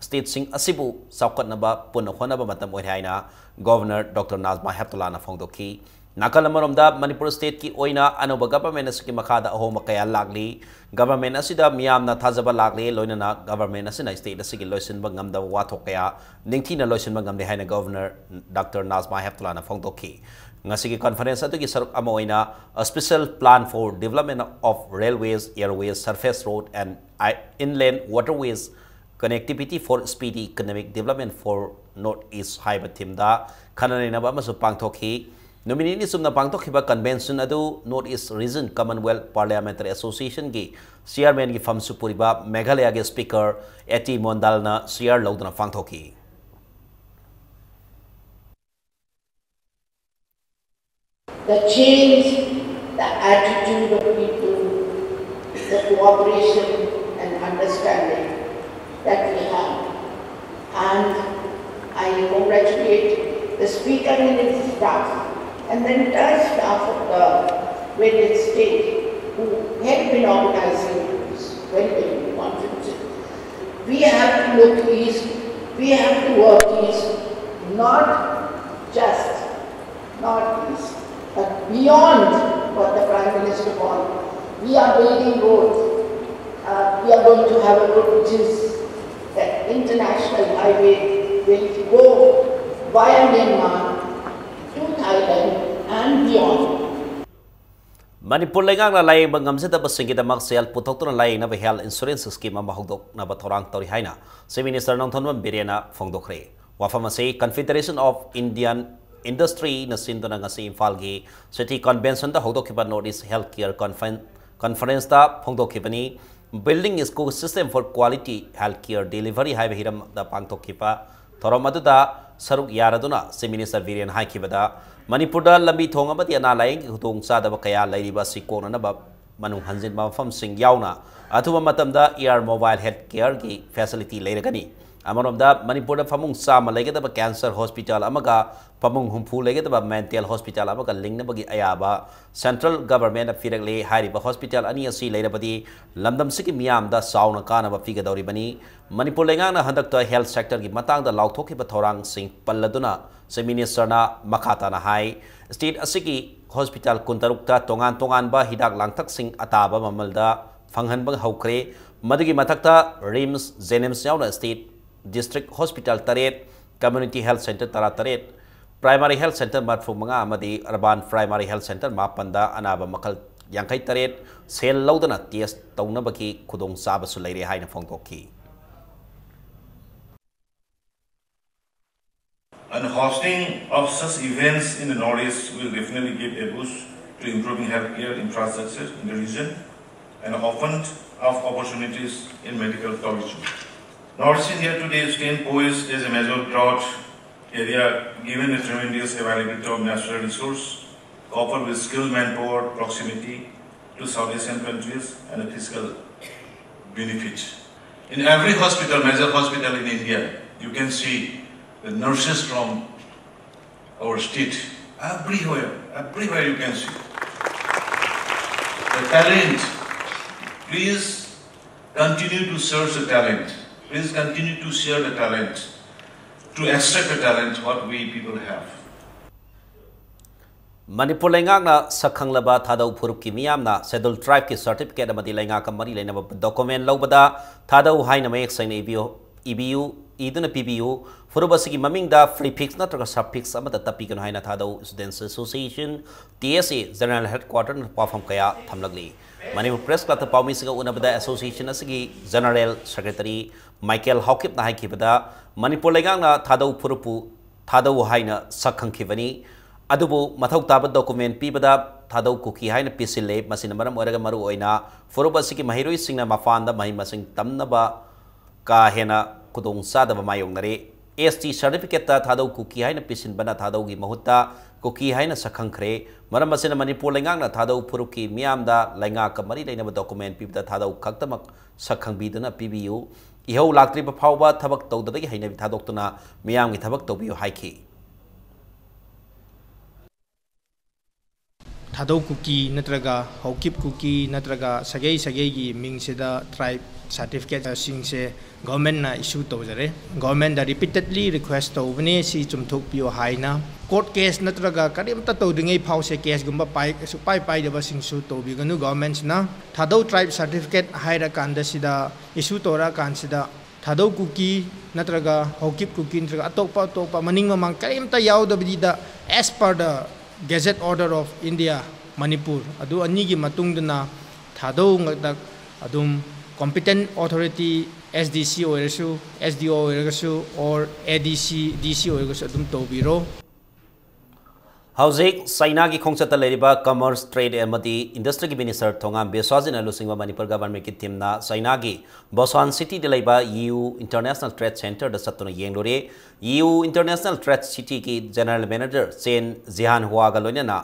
stateꯁꯤꯡ ꯑꯁꯤꯕꯨ ꯆꯥꯎꯈꯠꯅꯕ ꯄꯨꯟꯅ ꯍꯣꯠꯅꯕ ꯃꯇꯝ ꯑꯣꯏꯔꯦ ꯍꯥꯏꯅ Governor Doctor ꯅꯥꯖꯃꯥ ꯍꯦꯞꯇꯨꯂꯥꯅ ꯐꯣꯡꯗꯣꯛꯈꯤ꯫ ꯅꯥꯀꯜ ꯑꯃꯔꯣꯝꯗ ꯃꯅꯤꯄꯨꯔ stateꯀꯤ ꯑꯣꯏꯅ ꯑꯅꯧꯕ government ꯑꯁꯤꯒꯤ ꯃꯈꯥꯗ ꯑꯍꯣꯡꯕ ꯀꯌꯥ ꯂꯥꯛꯂꯤ꯫ Government ꯑꯁꯤꯗ ꯃꯤꯌꯥꯝꯅ ꯊꯥꯖꯕ ꯂꯥꯛꯂꯤ, ꯂꯣꯏꯅꯅ government ꯑꯁꯤꯅ state ꯑꯁꯤꯒꯤ ꯂꯣꯏꯁꯤꯟꯕ ꯉꯝꯗꯕ ꯋꯥꯊꯣꯛ ꯀꯌꯥ ꯅꯤꯡꯊꯤꯅ ꯂꯣꯏꯁꯤꯟꯕ ꯉꯝꯂꯦ ꯍꯥꯏꯅ Governor Doctor ꯅꯥꯖꯃꯥ ꯍꯦꯞꯇꯨꯂꯥꯅ ꯐꯣꯡꯗꯣꯛꯈꯤ꯫ ꯉꯁꯤꯒꯤ conference ꯑꯗꯨꯒꯤ ꯁꯔꯨꯛ ꯑꯃ ꯑꯣꯏꯅ A Special Plan for Development of Railways, Airways, Surface Road and I- Inland Waterways, Connectivity for Speedy Economic Development for North East ꯍꯥꯏꯕ themeꯗ ꯈꯟꯅ ꯅꯩꯅꯕ ꯑꯃꯁꯨ ꯄꯥꯡꯊꯣꯛꯈꯤ꯫ ꯅꯨꯃꯤꯠ ꯅꯤꯅꯤ ꯆꯨꯝꯅ ꯄꯥꯡꯊꯣꯛꯈꯤꯕ convention ꯑꯗꯨ North East Region Commonwealth Parliamentary Associationꯒꯤ chairmanꯒꯤ ꯐꯝꯁꯨ ꯄꯨꯔꯤꯕ ꯃꯦꯘꯥꯂꯌꯥꯒꯤ Speaker ꯑꯦ ꯇꯤ ꯃꯣꯟꯗꯥꯜꯅ chair ꯂꯧꯗꯨꯅ ꯄꯥꯡꯊꯣꯛꯈꯤ꯫ The change, the attitude of people, the cooperation and understanding that we have. And I congratulate the Speaker and his staff and the entire staff of the various states who help in organizing these very, very conferences. We have to look east, we have to work east, not just North East, but beyond what the Prime Minister wants. We are building roads. Uh, we are going to have a road which is the international highway will go via Myanmar to Thailand and beyond. Manipur ꯂꯩꯉꯥꯛꯅ ꯂꯥꯌꯦꯡꯕ ꯉꯝꯖꯗꯕꯁꯤꯡꯒꯤꯗꯃꯛ ꯁꯦꯜ ꯄꯨꯊꯣꯛꯇꯨꯅ ꯂꯥꯌꯦꯡꯅꯕ health insurance scheme ꯑꯃ ꯍꯧꯗꯣꯛꯅꯕ ꯊꯧꯔꯥꯡ ꯇꯧꯔꯤ ꯍꯥꯏꯅ Chief Minister Nongthombam ꯕꯤꯔꯦꯟꯅ ꯐꯣꯡꯗꯣꯛꯈ꯭ꯔꯦ꯫ ꯋꯥꯐꯝ ꯑꯁꯤ Confederation of Indian Industryꯅ ꯁꯤꯟꯗꯨꯅ ꯉꯁꯤ ꯏꯝꯐꯥꯜꯒꯤ City Conventionꯗ ꯍꯧꯗꯣꯛꯈꯤꯕ North East Health Care Conferen- Conferenceꯇ ꯐꯣꯡꯗꯣꯛꯈꯤꯕꯅꯤ꯫ Building Ecosystem for Quality Healthcare Delivery ꯍꯥꯏꯕ ꯍꯤꯔꯝꯗ ꯄꯥꯡꯊꯣꯛꯈꯤꯕ ꯊꯧꯔꯝ ꯑꯗꯨꯗ ꯁꯔꯨꯛ ꯌꯥꯔꯗꯨꯅ Chief Minister ꯕꯤꯔꯦꯟ ꯍꯥꯏꯈꯤꯕꯗ, ꯃꯅꯤꯄꯨꯔꯗ ꯂꯝꯕꯤ ꯊꯣꯡ ꯑꯃꯗꯤ ꯑꯅꯥ ꯂꯥꯌꯦꯡꯒꯤ ꯈꯨꯗꯣꯡꯆꯥꯗꯕ ꯀꯌꯥ ꯂꯩꯔꯤꯕ ꯑꯁꯤ ꯀꯣꯛꯅꯅꯕ ꯃꯅꯨꯡ ꯍꯟꯖꯤꯟꯕ ꯃꯐꯝꯁꯤꯡ ꯌꯥꯎꯅ ꯑꯊꯨꯕ ꯃꯇꯝꯗ Air Mobile Health Careꯒꯤ facility ꯂꯩꯔꯒꯅꯤ꯫ ꯑꯃꯔꯣꯝꯗ, ꯃꯅꯤꯄꯨꯔꯗ ꯐꯃꯨꯡ ꯆꯥꯝꯃ ꯂꯩꯒꯗꯕ cancer hospital ꯑꯃꯒ ꯐꯃꯨꯡ ꯍꯨꯝꯐꯨ ꯂꯩꯒꯗꯕ mental hospital ꯑꯃꯒ ꯂꯤꯡꯅꯕꯒꯤ ꯑꯌꯥꯕ central governmentꯅ ꯄꯤꯔꯛꯂꯦ꯫ ꯍꯥꯏꯔꯤꯕ hospital ꯑꯅꯤ ꯑꯁꯤ ꯂꯩꯔꯕꯗꯤ ꯂꯝꯗꯝꯁꯤꯒꯤ ꯃꯤꯌꯥꯝꯗ ꯆꯥꯎꯅ ꯀꯥꯟꯅꯕ ꯄꯤꯒꯗꯧꯔꯤꯕꯅꯤ꯫ ꯃꯅꯤꯄꯨꯔ ꯂꯩꯉꯥꯛꯅ ꯍꯟꯗꯛꯇ health sectorꯒꯤ ꯃꯇꯥꯡꯗ ꯂꯥꯎꯊꯣꯛꯈꯤꯕ ꯊꯧꯔꯥꯡꯁꯤꯡ ꯄꯜꯂꯗꯨꯅ Chief Ministerꯅ ꯃꯈꯥ ꯇꯥꯅ ꯍꯥꯏ, state ꯑꯁꯤꯒꯤ hospital ꯀꯨꯟꯇꯔꯨꯛꯇ ꯇꯣꯉꯥꯟ ꯇꯣꯉꯥꯟꯕ ꯍꯤꯗꯥꯛ ꯂꯥꯡꯊꯛꯁꯤꯡ ꯑꯇꯥꯕ ꯃꯃꯜꯗ ꯐꯪꯍꯟꯕ ꯍꯧꯈ꯭ꯔꯦ꯫ ꯃꯗꯨꯒꯤ ꯃꯊꯛꯇ RIMS, JNIMS ꯌꯥꯎꯅ state district hospital ꯇꯔꯦꯠ, community health centre ꯇꯔꯥꯇꯔꯦꯠ, primary health centre ꯃꯔꯤꯐꯨꯃꯉꯥ ꯑꯃꯗꯤ urban primary health centre ꯃꯥꯄꯟꯗ ꯑꯅꯥꯕ ꯃꯈꯜ ꯌꯥꯡꯈꯩ ꯇꯔꯦꯠ ꯁꯦꯜ ꯂꯧꯗꯅ test ꯇꯧꯅꯕꯒꯤ ꯈꯨꯗꯣꯡꯆꯥꯕꯁꯨ ꯂꯩꯔꯦ ꯍꯥꯏꯅ ꯐꯣꯡꯗꯣꯛꯈꯤ꯫ And hosting of such events in the Northeast will definitely give a boost to improving healthcare infrastructure in the region and open up opportunities in medical tourism. Northeast India today stands poised as a major drought area given the tremendous availability of natural resource, coupled with skilled manpower, proximity to South Asian countries, and a fiscal benefit. In every hospital, major hospital in India, you can see the nurses from our state. Everywhere, everywhere you can see. The talent, please continue to search the talent. Please continue to share the talent, to extract the talent what we people have. Manipur ꯂꯩꯉꯥꯛꯅ ꯁꯛꯈꯪꯂꯕ ꯊꯥꯗꯧ ꯐꯨꯔꯨꯞꯀꯤ ꯃꯤꯌꯥꯝꯅ Scheduled Tribeꯀꯤ certificate ꯑꯃꯗꯤ ꯂꯩꯉꯥꯛꯀ ꯃꯔꯤ ꯂꯩꯅꯕ document ꯂꯧꯕꯗ ꯊꯥꯗꯧ ꯍꯥꯏꯅ ꯃꯌꯦꯛ ꯁꯦꯡꯅ ꯏꯕꯤꯌꯨ, ꯏꯕꯤꯌꯨ, ꯏꯗꯨꯅ ꯄꯤꯕꯤꯌꯨ꯫ ꯐꯨꯔꯨꯞ ꯑꯁꯤꯒꯤ ꯃꯃꯤꯡꯗ prefix ꯅꯠꯇ꯭ꯔꯒ suffix ꯑꯃꯠꯇ ꯇꯞꯄꯤꯒꯅꯨ ꯍꯥꯏꯅ ꯊꯥꯗꯧ Students Association, TSA, General Headquarterꯅ ꯋꯥꯐꯝ ꯀꯌꯥ ꯊꯝꯂꯛꯂꯤ꯫ ꯃꯅꯤꯄꯨꯔ Press Clubꯇ ꯄꯥꯎꯃꯤꯁꯤꯡꯒ ꯎꯅꯕꯗ association ꯑꯁꯤꯒꯤ General Secretary ꯃꯥꯏꯀꯦꯜ ꯍꯥꯎꯀꯤꯞꯅ ꯍꯥꯏꯈꯤꯕꯗ, ꯃꯅꯤꯄꯨꯔ ꯂꯩꯉꯥꯛꯅ ꯊꯥꯗꯧ ꯐꯨꯔꯨꯞꯄꯨ ꯊꯥꯗꯧ ꯍꯥꯏꯅ ꯁꯛ ꯈꯪꯈꯤꯕꯅꯤ꯫ ꯑꯗꯨꯕꯨ ꯃꯊꯧ ꯇꯥꯕ document ꯄꯤꯕꯗ ꯊꯥꯗꯧ ꯀꯨꯀꯤ ꯍꯥꯏꯅ ꯄꯤꯁꯤꯜꯂꯦ꯫ ꯃꯁꯤꯅ ꯃꯔꯝ ꯑꯣꯏꯔꯒ ꯃꯔꯨ ꯑꯣꯏꯅ ꯐꯨꯔꯨꯞ ꯑꯁꯤꯒꯤ ꯃꯍꯩꯔꯣꯏꯁꯤꯡꯅ ꯃꯄꯥꯟꯗ ꯃꯍꯩ ꯃꯁꯤꯡ ꯇꯝꯅꯕ ꯀꯥ ꯍꯦꯟꯅ ꯈꯨꯗꯣꯡ ꯆꯥꯗꯕ ꯃꯥꯌꯣꯛꯅꯔꯦ꯫ ST certificateꯇ ꯊꯥꯗꯧ ꯀꯨꯀꯤ ꯍꯥꯏꯅ ꯄꯤꯁꯤꯟꯕꯅ ꯊꯥꯗꯧꯒꯤ ꯃꯍꯨꯠꯇ ꯀꯨꯀꯤ ꯍꯥꯏꯅ ꯁꯛꯈꯪꯈ꯭ꯔꯦ꯫ ꯃꯔꯝ ꯑꯁꯤꯅ ꯃꯅꯤꯄꯨꯔ ꯂꯩꯉꯥꯛꯅ ꯊꯥꯗꯧ ꯐꯨꯔꯨꯞꯀꯤ ꯃꯤꯌꯥꯝꯗ ꯂꯩꯉꯥꯛꯀ ꯃꯔꯤ ꯂꯩꯅꯕ document ꯄꯤꯕꯗ ꯊꯥꯗꯧ ꯈꯛꯇꯃꯛ ꯁꯛꯈꯪꯕꯤꯗꯨꯅ ꯄꯤꯕꯤꯌꯨ꯫ ꯏꯍꯧ ꯂꯥꯛꯇ꯭ꯔꯤꯕ ꯐꯥꯎꯕ ꯊꯕꯛ ꯇꯧꯗꯕꯒꯤ ꯍꯩꯅꯕꯤ ꯊꯥꯗꯣꯛꯇꯨꯅ ꯃꯤꯌꯥꯝꯒꯤ ꯊꯕꯛ ꯇꯧꯕꯤꯌꯨ ꯍꯥꯏꯈꯤ꯫ ꯊꯥꯗꯧ ꯀꯨꯀꯤ ꯅꯠꯇ꯭ꯔꯒ ꯍꯧꯀꯤꯞ ꯀꯨꯀꯤ ꯅꯠꯇ꯭ꯔꯒ ꯁꯥꯒꯩ ꯁꯥꯒꯩꯒꯤ ꯃꯤꯡꯁꯤꯗ tribe certificate ꯁꯤꯡꯁꯦ government ꯅ issue ꯇꯧꯖꯔꯦ꯫ Government ꯗ repeatedly request ꯇꯧꯕꯅꯦ, ꯁꯤ ꯆꯨꯝꯊꯣꯛꯄꯤꯌꯣ ꯍꯥꯏꯅ꯫ Court case ꯅꯠꯇ꯭ꯔꯒ ꯀꯔꯤꯝꯇ ꯇꯧꯗ꯭ꯔꯤꯉꯩ ꯐꯥꯎꯁꯦ case ꯒꯨꯝꯕ ꯄꯥꯏ-, ꯁꯨꯛꯄꯥꯏ ꯄꯥꯏꯗꯕꯁꯤꯡꯁꯨ ꯇꯧꯕꯤꯒꯅꯨ꯫ Government ꯁꯤꯅ ꯊꯥꯗꯧ tribe certificate ꯍꯥꯏꯔꯀꯥꯟꯗ ꯁꯤꯗ issue ꯇꯧꯔꯛꯑꯀꯥꯟꯁꯤꯗ ꯊꯥꯗꯧ ꯀꯨꯀꯤ ꯅꯠꯇ꯭ꯔꯒ ꯍꯧꯀꯤꯞ ꯀꯨꯀꯤ ꯅꯠꯇ꯭ꯔꯒ ꯑꯇꯣꯞꯄ ꯑꯇꯣꯞꯄ ꯃꯅꯤꯡ ꯃꯃꯥꯡ ꯀꯔꯤꯝꯇ ꯌꯥꯎꯗꯕꯤꯗ, as per the Gazette Order of India, Manipur ꯑꯗꯨ ꯑꯅꯤꯒꯤ ꯃꯇꯨꯡꯗꯅ ꯊꯥꯗꯧ ꯉꯛꯇ ꯑꯗꯨꯝ competent authority, S D C ꯑꯣꯏꯔꯁꯨ, S D O ꯑꯣꯏꯔꯒꯁꯨ, or A D C, D C ꯑꯣꯏꯔꯒꯁꯨ ꯑꯗꯨꯝ ꯇꯧꯕꯤꯔꯣ꯫ ꯍꯧꯖꯤꯛ ꯆꯥꯏꯅꯥꯒꯤ ꯈꯣꯡꯆꯠꯇ ꯂꯩꯔꯤꯕ Commerce, Trade ꯑꯃꯗꯤ Industry ꯒꯤ Minister ꯊꯣꯉꯥꯝ ꯕꯤꯁ꯭ꯋꯥꯖꯤꯠꯅ ꯂꯨꯆꯤꯡꯕ ꯃꯅꯤꯄꯨꯔ Government ꯀꯤ team ꯅ ꯆꯥꯏꯅꯥꯒꯤ ꯕꯣꯁꯥꯟ city ꯗ ꯂꯩꯕ ꯌꯤꯎ International Trade Centre ꯗ ꯆꯠꯇꯨꯅ ꯌꯦꯡꯂꯨꯔꯦ꯫ ꯌꯤꯎ International Trade City ꯒꯤ General Manager ꯆꯦꯟ ꯖꯤꯍꯥꯟ ꯍꯨꯋꯥꯒ ꯂꯣꯏꯅꯅ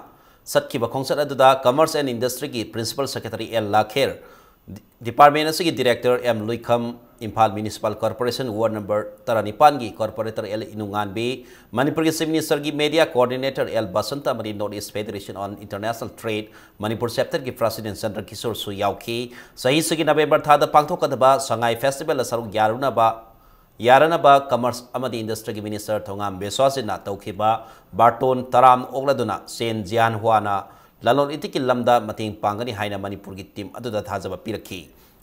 ꯆꯠꯈꯤꯕ ꯈꯣꯡꯆꯠ ꯑꯗꯨꯗ Commerce and Industry ꯒꯤ Principal Secretary L Lakher, department ꯑꯁꯤꯒꯤ Director M Luikham, Imphal Municipal Corporation Ward number ꯇꯔꯥꯅꯤꯄꯥꯟꯒꯤ Corporator ꯑꯦꯜ ꯏꯅꯨꯉꯥꯟꯕꯤ, ꯃꯅꯤꯄꯨꯔꯒꯤ Chief Minister ꯒꯤ Media Coordinator ꯑꯦꯜ ꯕꯁꯟꯇ ꯑꯃꯗꯤ North East Federation on International Trade Manipur Chapter ꯒꯤ President ꯆꯟꯗ꯭ꯔ ꯀꯤꯁꯣꯔꯁꯨ ꯌꯥꯎꯈꯤ꯫ ꯆꯍꯤꯁꯤꯒꯤ November ꯊꯥꯗ ꯄꯥꯡꯊꯣꯛꯀꯗꯕ ꯁꯉꯥꯏ Festival ꯗ ꯁꯔꯨꯛ ꯌꯥꯔꯨꯅꯕ, ꯌꯥꯔꯅꯕ Commerce ꯑꯃꯗꯤ Industry ꯒꯤ Minister ꯊꯣꯉꯥꯝ ꯕꯤꯁ꯭ꯋꯥꯁꯖꯤꯠꯅ ꯇꯧꯈꯤꯕ ꯕꯥꯔꯇꯣꯟ ꯇꯔꯥꯝꯅ ꯑꯣꯛꯂꯗꯨꯅ ꯆꯦꯟ ꯖꯤꯍꯥꯟ ꯍꯨꯋꯥꯅ ꯂꯂꯣꯟ ꯏꯇꯤꯛꯀꯤ ꯂꯝꯗ ꯃꯇꯦꯡ ꯄꯥꯡꯒꯅꯤ ꯍꯥꯏꯅ ꯃꯅꯤꯄꯨꯔꯒꯤ team ꯑꯗꯨꯗ ꯊꯥꯖꯕ ꯄꯤꯔꯛꯈꯤ꯫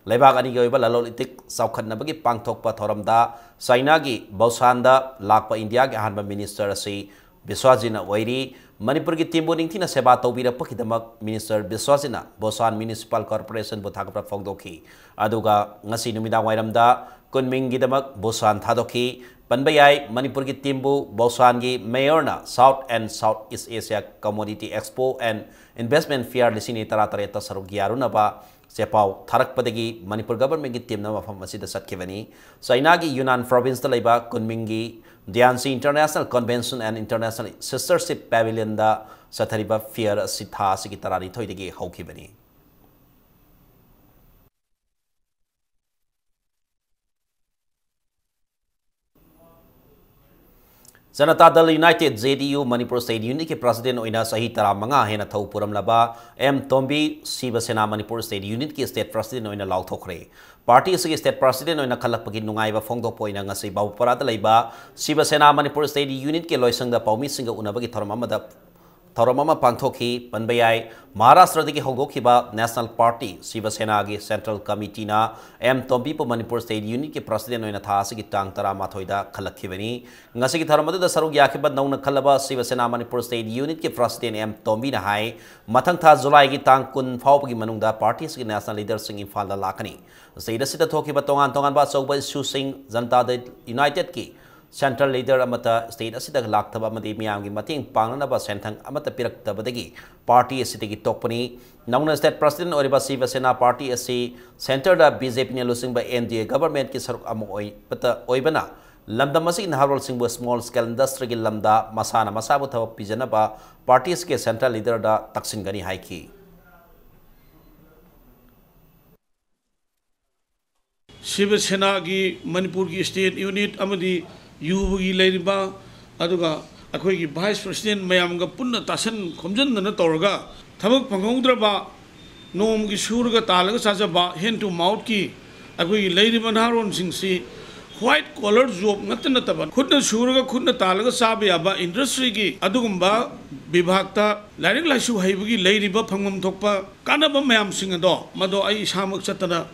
ꯂꯩꯕꯥꯛ ꯑꯅꯤꯒꯤ ꯑꯣꯏꯕ ꯂꯂꯣꯟ ꯏꯇꯤꯛ ꯆꯥꯎꯈꯠꯅꯕꯒꯤ ꯄꯥꯡꯊꯣꯛꯄ ꯊꯧꯔꯝꯗ ꯆꯥꯏꯅꯥꯒꯤ ꯕꯧꯁꯥꯟꯗ ꯂꯥꯛꯄ ꯏꯟꯗꯤꯌꯥꯒꯤ ꯑꯍꯥꯟꯕ minister ꯑꯁꯤ ꯕꯤꯁ꯭ꯋꯥꯖꯤꯠꯅ ꯑꯣꯏꯔꯤ꯫ ꯃꯅꯤꯄꯨꯔꯒꯤ teamꯕꯨ ꯅꯤꯡꯊꯤꯅ ꯁꯦꯕꯥ ꯇꯧꯕꯤꯔꯛꯄꯒꯤꯗꯃꯛ Minister ꯕꯤꯁ꯭ꯋꯥꯖꯤꯠꯅ ꯕꯣꯁꯥꯟ Municipal Corporationꯕꯨ ꯊꯥꯒꯠꯄ ꯐꯣꯡꯗꯣꯛꯈꯤ꯫ ꯑꯗꯨꯒ ꯉꯁꯤ ꯅꯨꯃꯤꯗꯥꯡ ꯋꯥꯏꯔꯝꯗ ꯀꯨꯟꯃꯤꯡꯒꯤꯗꯃꯛ ꯕꯣꯁꯥꯟ ꯊꯥꯗꯣꯛꯈꯤ꯫ ꯄꯟꯕ ꯌꯥꯏ, ꯃꯅꯤꯄꯨꯔꯒꯤ teamꯕꯨ ꯕꯣꯁꯥꯟꯒꯤ mayorꯅ South and South East Asia Commodity Expo and Investment Fair ꯂꯤꯁꯤꯡ ꯑꯅꯤ ꯇꯔꯥꯇꯔꯦꯠꯇ ꯁꯔꯨꯛ ꯌꯥꯔꯨꯅꯕ ꯆꯦꯄꯥꯎ ꯊꯥꯔꯛꯄꯗꯒꯤ ꯃꯅꯤꯄꯨꯔ ꯒꯚꯔꯟꯃꯦꯟꯒꯤ ꯇꯤꯝꯅ ꯃꯐꯝ ꯑꯁꯤꯗ ꯆꯠꯈꯤꯕꯅꯤ꯫ ꯆꯥꯏꯅꯥꯒꯤ ꯌꯨꯅꯥꯟ ꯄ꯭ꯔꯣꯚꯤꯟꯁꯇ ꯂꯩꯕ ꯀꯨꯟꯃꯤꯡꯒꯤ ꯗꯤꯌꯥꯟꯁꯤ ꯏꯟꯇꯔꯅꯦꯁꯅꯦꯜ ꯀꯟꯚꯦꯟꯁꯟ ꯑꯦꯟ ꯏꯟꯇꯔꯅꯦꯁꯅꯦꯜ ꯁꯤꯁꯇꯔꯁꯤꯞ ꯄꯦꯚꯤꯂꯤꯌꯟꯗ ꯆꯠꯊꯔꯤꯕ ꯐꯤꯌꯔ ꯑꯁꯤ ꯊꯥ ꯑꯁꯤꯒꯤ ꯇꯔꯥꯅꯤꯊꯣꯏꯗꯒꯤ ꯍꯧꯈꯤꯕꯅꯤ꯫ ꯖꯅꯇꯥ ꯗꯜ ꯌꯨꯅꯥꯏꯇꯦꯗ, ꯖꯦ ꯗꯤ ꯌꯨ, ꯃꯅꯤꯄꯨꯔ ꯁ꯭ꯇꯦꯠ ꯌꯨꯅꯤꯠꯀꯤ ꯄ꯭ꯔꯁꯤꯗꯦꯟ ꯑꯣꯏꯅ ꯆꯍꯤ ꯇꯔꯥꯃꯉꯥ ꯍꯦꯟꯅ ꯊꯧ ꯄꯨꯔꯝꯂꯕ ꯑꯦꯝ ꯇꯣꯝꯕꯤ, ꯁꯤꯕ ꯁꯦꯅꯥ ꯃꯅꯤꯄꯨꯔ ꯁ꯭ꯇꯦꯠ ꯌꯨꯅꯤꯠꯀꯤ ꯁ꯭ꯇꯦꯠ ꯄ꯭ꯔꯁꯤꯗꯦꯟ ꯑꯣꯏꯅ ꯂꯥꯎꯊꯣꯛꯈ꯭ꯔꯦ꯫ ꯄꯥꯔꯇꯤ ꯑꯁꯤꯒꯤ ꯁ꯭ꯇꯦꯠ ꯄ꯭ꯔꯁꯤꯗꯦꯟ ꯑꯣꯏꯅ ꯈꯜꯂꯛꯄꯒꯤ ꯅꯨꯡꯉꯥꯏꯕ ꯐꯣꯡꯗꯣꯛꯄ ꯑꯣꯏꯅ ꯉꯁꯤ ꯕꯥꯕꯨꯄꯥꯔꯥꯗ ꯂꯩꯕ ꯁꯤꯕ ꯁꯦꯅꯥ ꯃꯅꯤꯄꯨꯔ ꯁ꯭ꯇꯦꯠ ꯌꯨꯅꯤꯠꯀꯤ ꯂꯣꯏꯁꯪꯗ ꯄꯥꯎꯃꯤꯁꯤꯡꯒ ꯎꯅꯕꯒꯤ ꯊꯧꯔꯝ ꯑꯃꯗ ꯊꯧꯔꯝ ꯑꯃ ꯄꯥꯡꯊꯣꯛꯈꯤ꯫ ꯄꯟꯕ ꯌꯥꯏ, ꯃꯍꯥꯔꯥꯁꯇ꯭ꯔꯗꯒꯤ ꯍꯧꯗꯣꯛꯈꯤꯕ ꯅꯦꯁꯅꯦꯜ ꯄꯥꯔꯇꯤ ꯁꯤꯕ ꯁꯦꯅꯥꯒꯤ ꯁꯦꯟꯇ꯭ꯔꯦꯜ ꯀꯃꯤꯇꯤꯅ ꯑꯦꯝ ꯇꯣꯝꯕꯤꯕꯨ ꯃꯅꯤꯄꯨꯔ ꯁ꯭ꯇꯦꯠ ꯌꯨꯅꯤꯠꯀꯤ ꯄ꯭ꯔꯁꯤꯗꯦꯟ ꯑꯣꯏꯅ ꯊꯥ ꯑꯁꯤꯒꯤ ꯇꯥꯡ ꯇꯔꯥꯃꯥꯊꯣꯏꯗ ꯈꯜꯂꯛꯈꯤꯕꯅꯤ꯫ ꯉꯁꯤꯒꯤ ꯊꯧꯔꯝ ꯑꯗꯨꯗ ꯁꯔꯨꯛ ꯌꯥꯈꯤꯕ ꯅꯧꯅ ꯈꯜꯂꯕ ꯁꯤꯕ ꯁꯦꯅꯥ ꯃꯅꯤꯄꯨꯔ ꯁ꯭ꯇꯦꯠ ꯌꯨꯅꯤꯠꯀꯤ ꯄ꯭ꯔꯁꯤꯗꯦꯟ ꯑꯦꯝ ꯇꯣꯝꯕꯤꯅ ꯍꯥꯏ, ꯃꯊꯪ ꯊꯥ ꯖꯨꯂꯥꯏꯒꯤ ꯇꯥꯡ ꯀꯨꯟ ꯐꯥꯎꯕꯒꯤ ꯃꯅꯨꯡꯗ ꯄꯥꯔꯇꯤ ꯑꯁꯤꯒꯤ ꯅꯦꯁꯅꯦꯜ ꯂꯤꯗꯔꯁꯤꯡ ꯏꯝꯐꯥꯜꯗ ꯂꯥꯛꯀꯅꯤ꯫ ꯁ꯭ꯇꯦꯠ ꯑꯁꯤꯗ ꯊꯣꯛꯈꯤꯕ ꯇꯣꯉꯥꯟ ꯇꯣꯉꯥꯟꯕ ꯑꯆꯧꯕ ꯏꯁꯨꯁꯤꯡ, ꯖꯅꯇꯥ ꯗꯜ ꯌꯨꯅꯥꯏꯇꯦꯗꯀꯤ ꯁꯦꯟꯇ꯭ꯔꯦꯜ ꯂꯤꯗꯔ ꯑꯃꯠꯇ ꯁ꯭ꯇꯦꯠ ꯑꯁꯤꯗ ꯂꯥꯛꯇꯕ ꯑꯃꯗꯤ ꯃꯤꯌꯥꯝꯒꯤ ꯃꯇꯦꯡ ꯄꯥꯡꯅꯅꯕ ꯁꯦꯟꯊꯪ ꯑꯃꯠꯇ ꯄꯤꯔꯛꯇꯕꯗꯒꯤ ꯄꯥꯔꯇꯤ ꯑꯁꯤꯗꯒꯤ ꯇꯣꯛꯄꯅꯤ꯫ ꯅꯧꯅ ꯁ꯭ꯇꯦꯠ ꯄ꯭ꯔꯁꯤꯗꯦꯟ ꯑꯣꯏꯔꯤꯕ ꯁꯤꯕ ꯁꯦꯅꯥ ꯄꯥꯔꯇꯤ ꯑꯁꯤ ꯁꯦꯟꯇꯔꯗ ꯕꯤ ꯖꯦ ꯄꯤꯅ ꯂꯨꯆꯤꯡꯕ ꯑꯦꯟ ꯗꯤ ꯑꯦ ꯒꯚꯔꯟꯃꯦꯟꯠꯀꯤ ꯁꯔꯨꯛ ꯑꯃ ꯑꯣꯏꯕꯇ ꯑꯣꯏꯕꯅ ꯂꯝꯗꯝ ꯑꯁꯤꯒꯤ ꯅꯍꯥꯔꯣꯜꯁꯤꯡꯕꯨ ꯁ꯭ꯃꯣꯜ ꯁ꯭ꯀꯦꯜ ꯏꯟꯗꯁꯇ꯭ꯔꯤꯒꯤ ꯂꯝꯗ ꯃꯁꯥꯅ ꯃꯁꯥꯕꯨ ꯊꯕꯛ ꯄꯤꯖꯅꯕ ꯄꯥꯔꯇꯤ ꯑꯁꯤꯒꯤ ꯁꯦꯟꯇ꯭ꯔꯦꯜ ꯂꯤꯗꯔꯗ ꯇꯛꯁꯤꯟꯒꯅꯤ ꯍꯥꯏꯈꯤ꯫ ꯁꯤꯕ ꯁꯦꯅꯥꯒꯤ ꯃꯅꯤꯄꯨꯔꯒꯤ ꯁ꯭ꯇꯦꯠ ꯌꯨꯅꯤꯠ ꯑꯃꯗꯤ ꯌꯨꯕꯒꯤ ꯂꯩꯔꯤꯕ, ꯑꯗꯨꯒ ꯑꯩꯈꯣꯏꯒꯤ ꯚꯥꯏꯁ ꯄ꯭ꯔꯁꯤꯗꯦꯟꯠ ꯃꯌꯥꯝꯒ ꯄꯨꯟꯅ ꯇꯥꯁꯟ ꯈꯣꯝꯖꯤꯟꯗꯅ ꯇꯧꯔꯒ, ꯊꯕꯛ ꯐꯪꯍꯧꯗ꯭ꯔꯕ, ꯅꯣꯡꯃꯒꯤ ꯁꯨꯔꯒ ꯇꯥꯜꯂꯒ ꯆꯥꯖꯕ, ꯍꯦꯟ ꯇꯨ ꯃꯥꯎꯠꯀꯤ ꯑꯩꯈꯣꯏꯒꯤ ꯂꯩꯔꯤꯕ ꯅꯍꯥꯔꯣꯟꯁꯤꯡꯁꯤ ꯋꯥꯏꯠ ꯀꯣꯂꯔ ꯖꯣꯕ ꯉꯠꯇ ꯅꯠꯇꯕ, ꯈꯨꯠꯅ ꯁꯨꯔꯒ ꯈꯨꯠꯅ ꯇꯥꯜꯂꯒ ꯆꯥꯕ ꯌꯥꯕ ꯏꯟꯗꯁꯇ꯭ꯔꯤꯒꯤ ꯑꯗꯨꯒꯨꯝꯕ ꯕꯤꯚꯥꯒꯇ ꯂꯥꯏꯔꯤꯛ ꯂꯥꯏꯁꯨ ꯍꯩꯕꯒꯤ ꯂꯩꯔꯤꯕ ꯐꯪꯐꯝ ꯊꯣꯛꯄ ꯀꯥꯟꯅꯕ ꯃꯌꯥꯝꯁꯤꯡ ꯑꯗꯣ, ꯃꯗꯣ ꯑꯩ ꯏꯁꯥꯃꯛ ꯆꯠꯇꯅ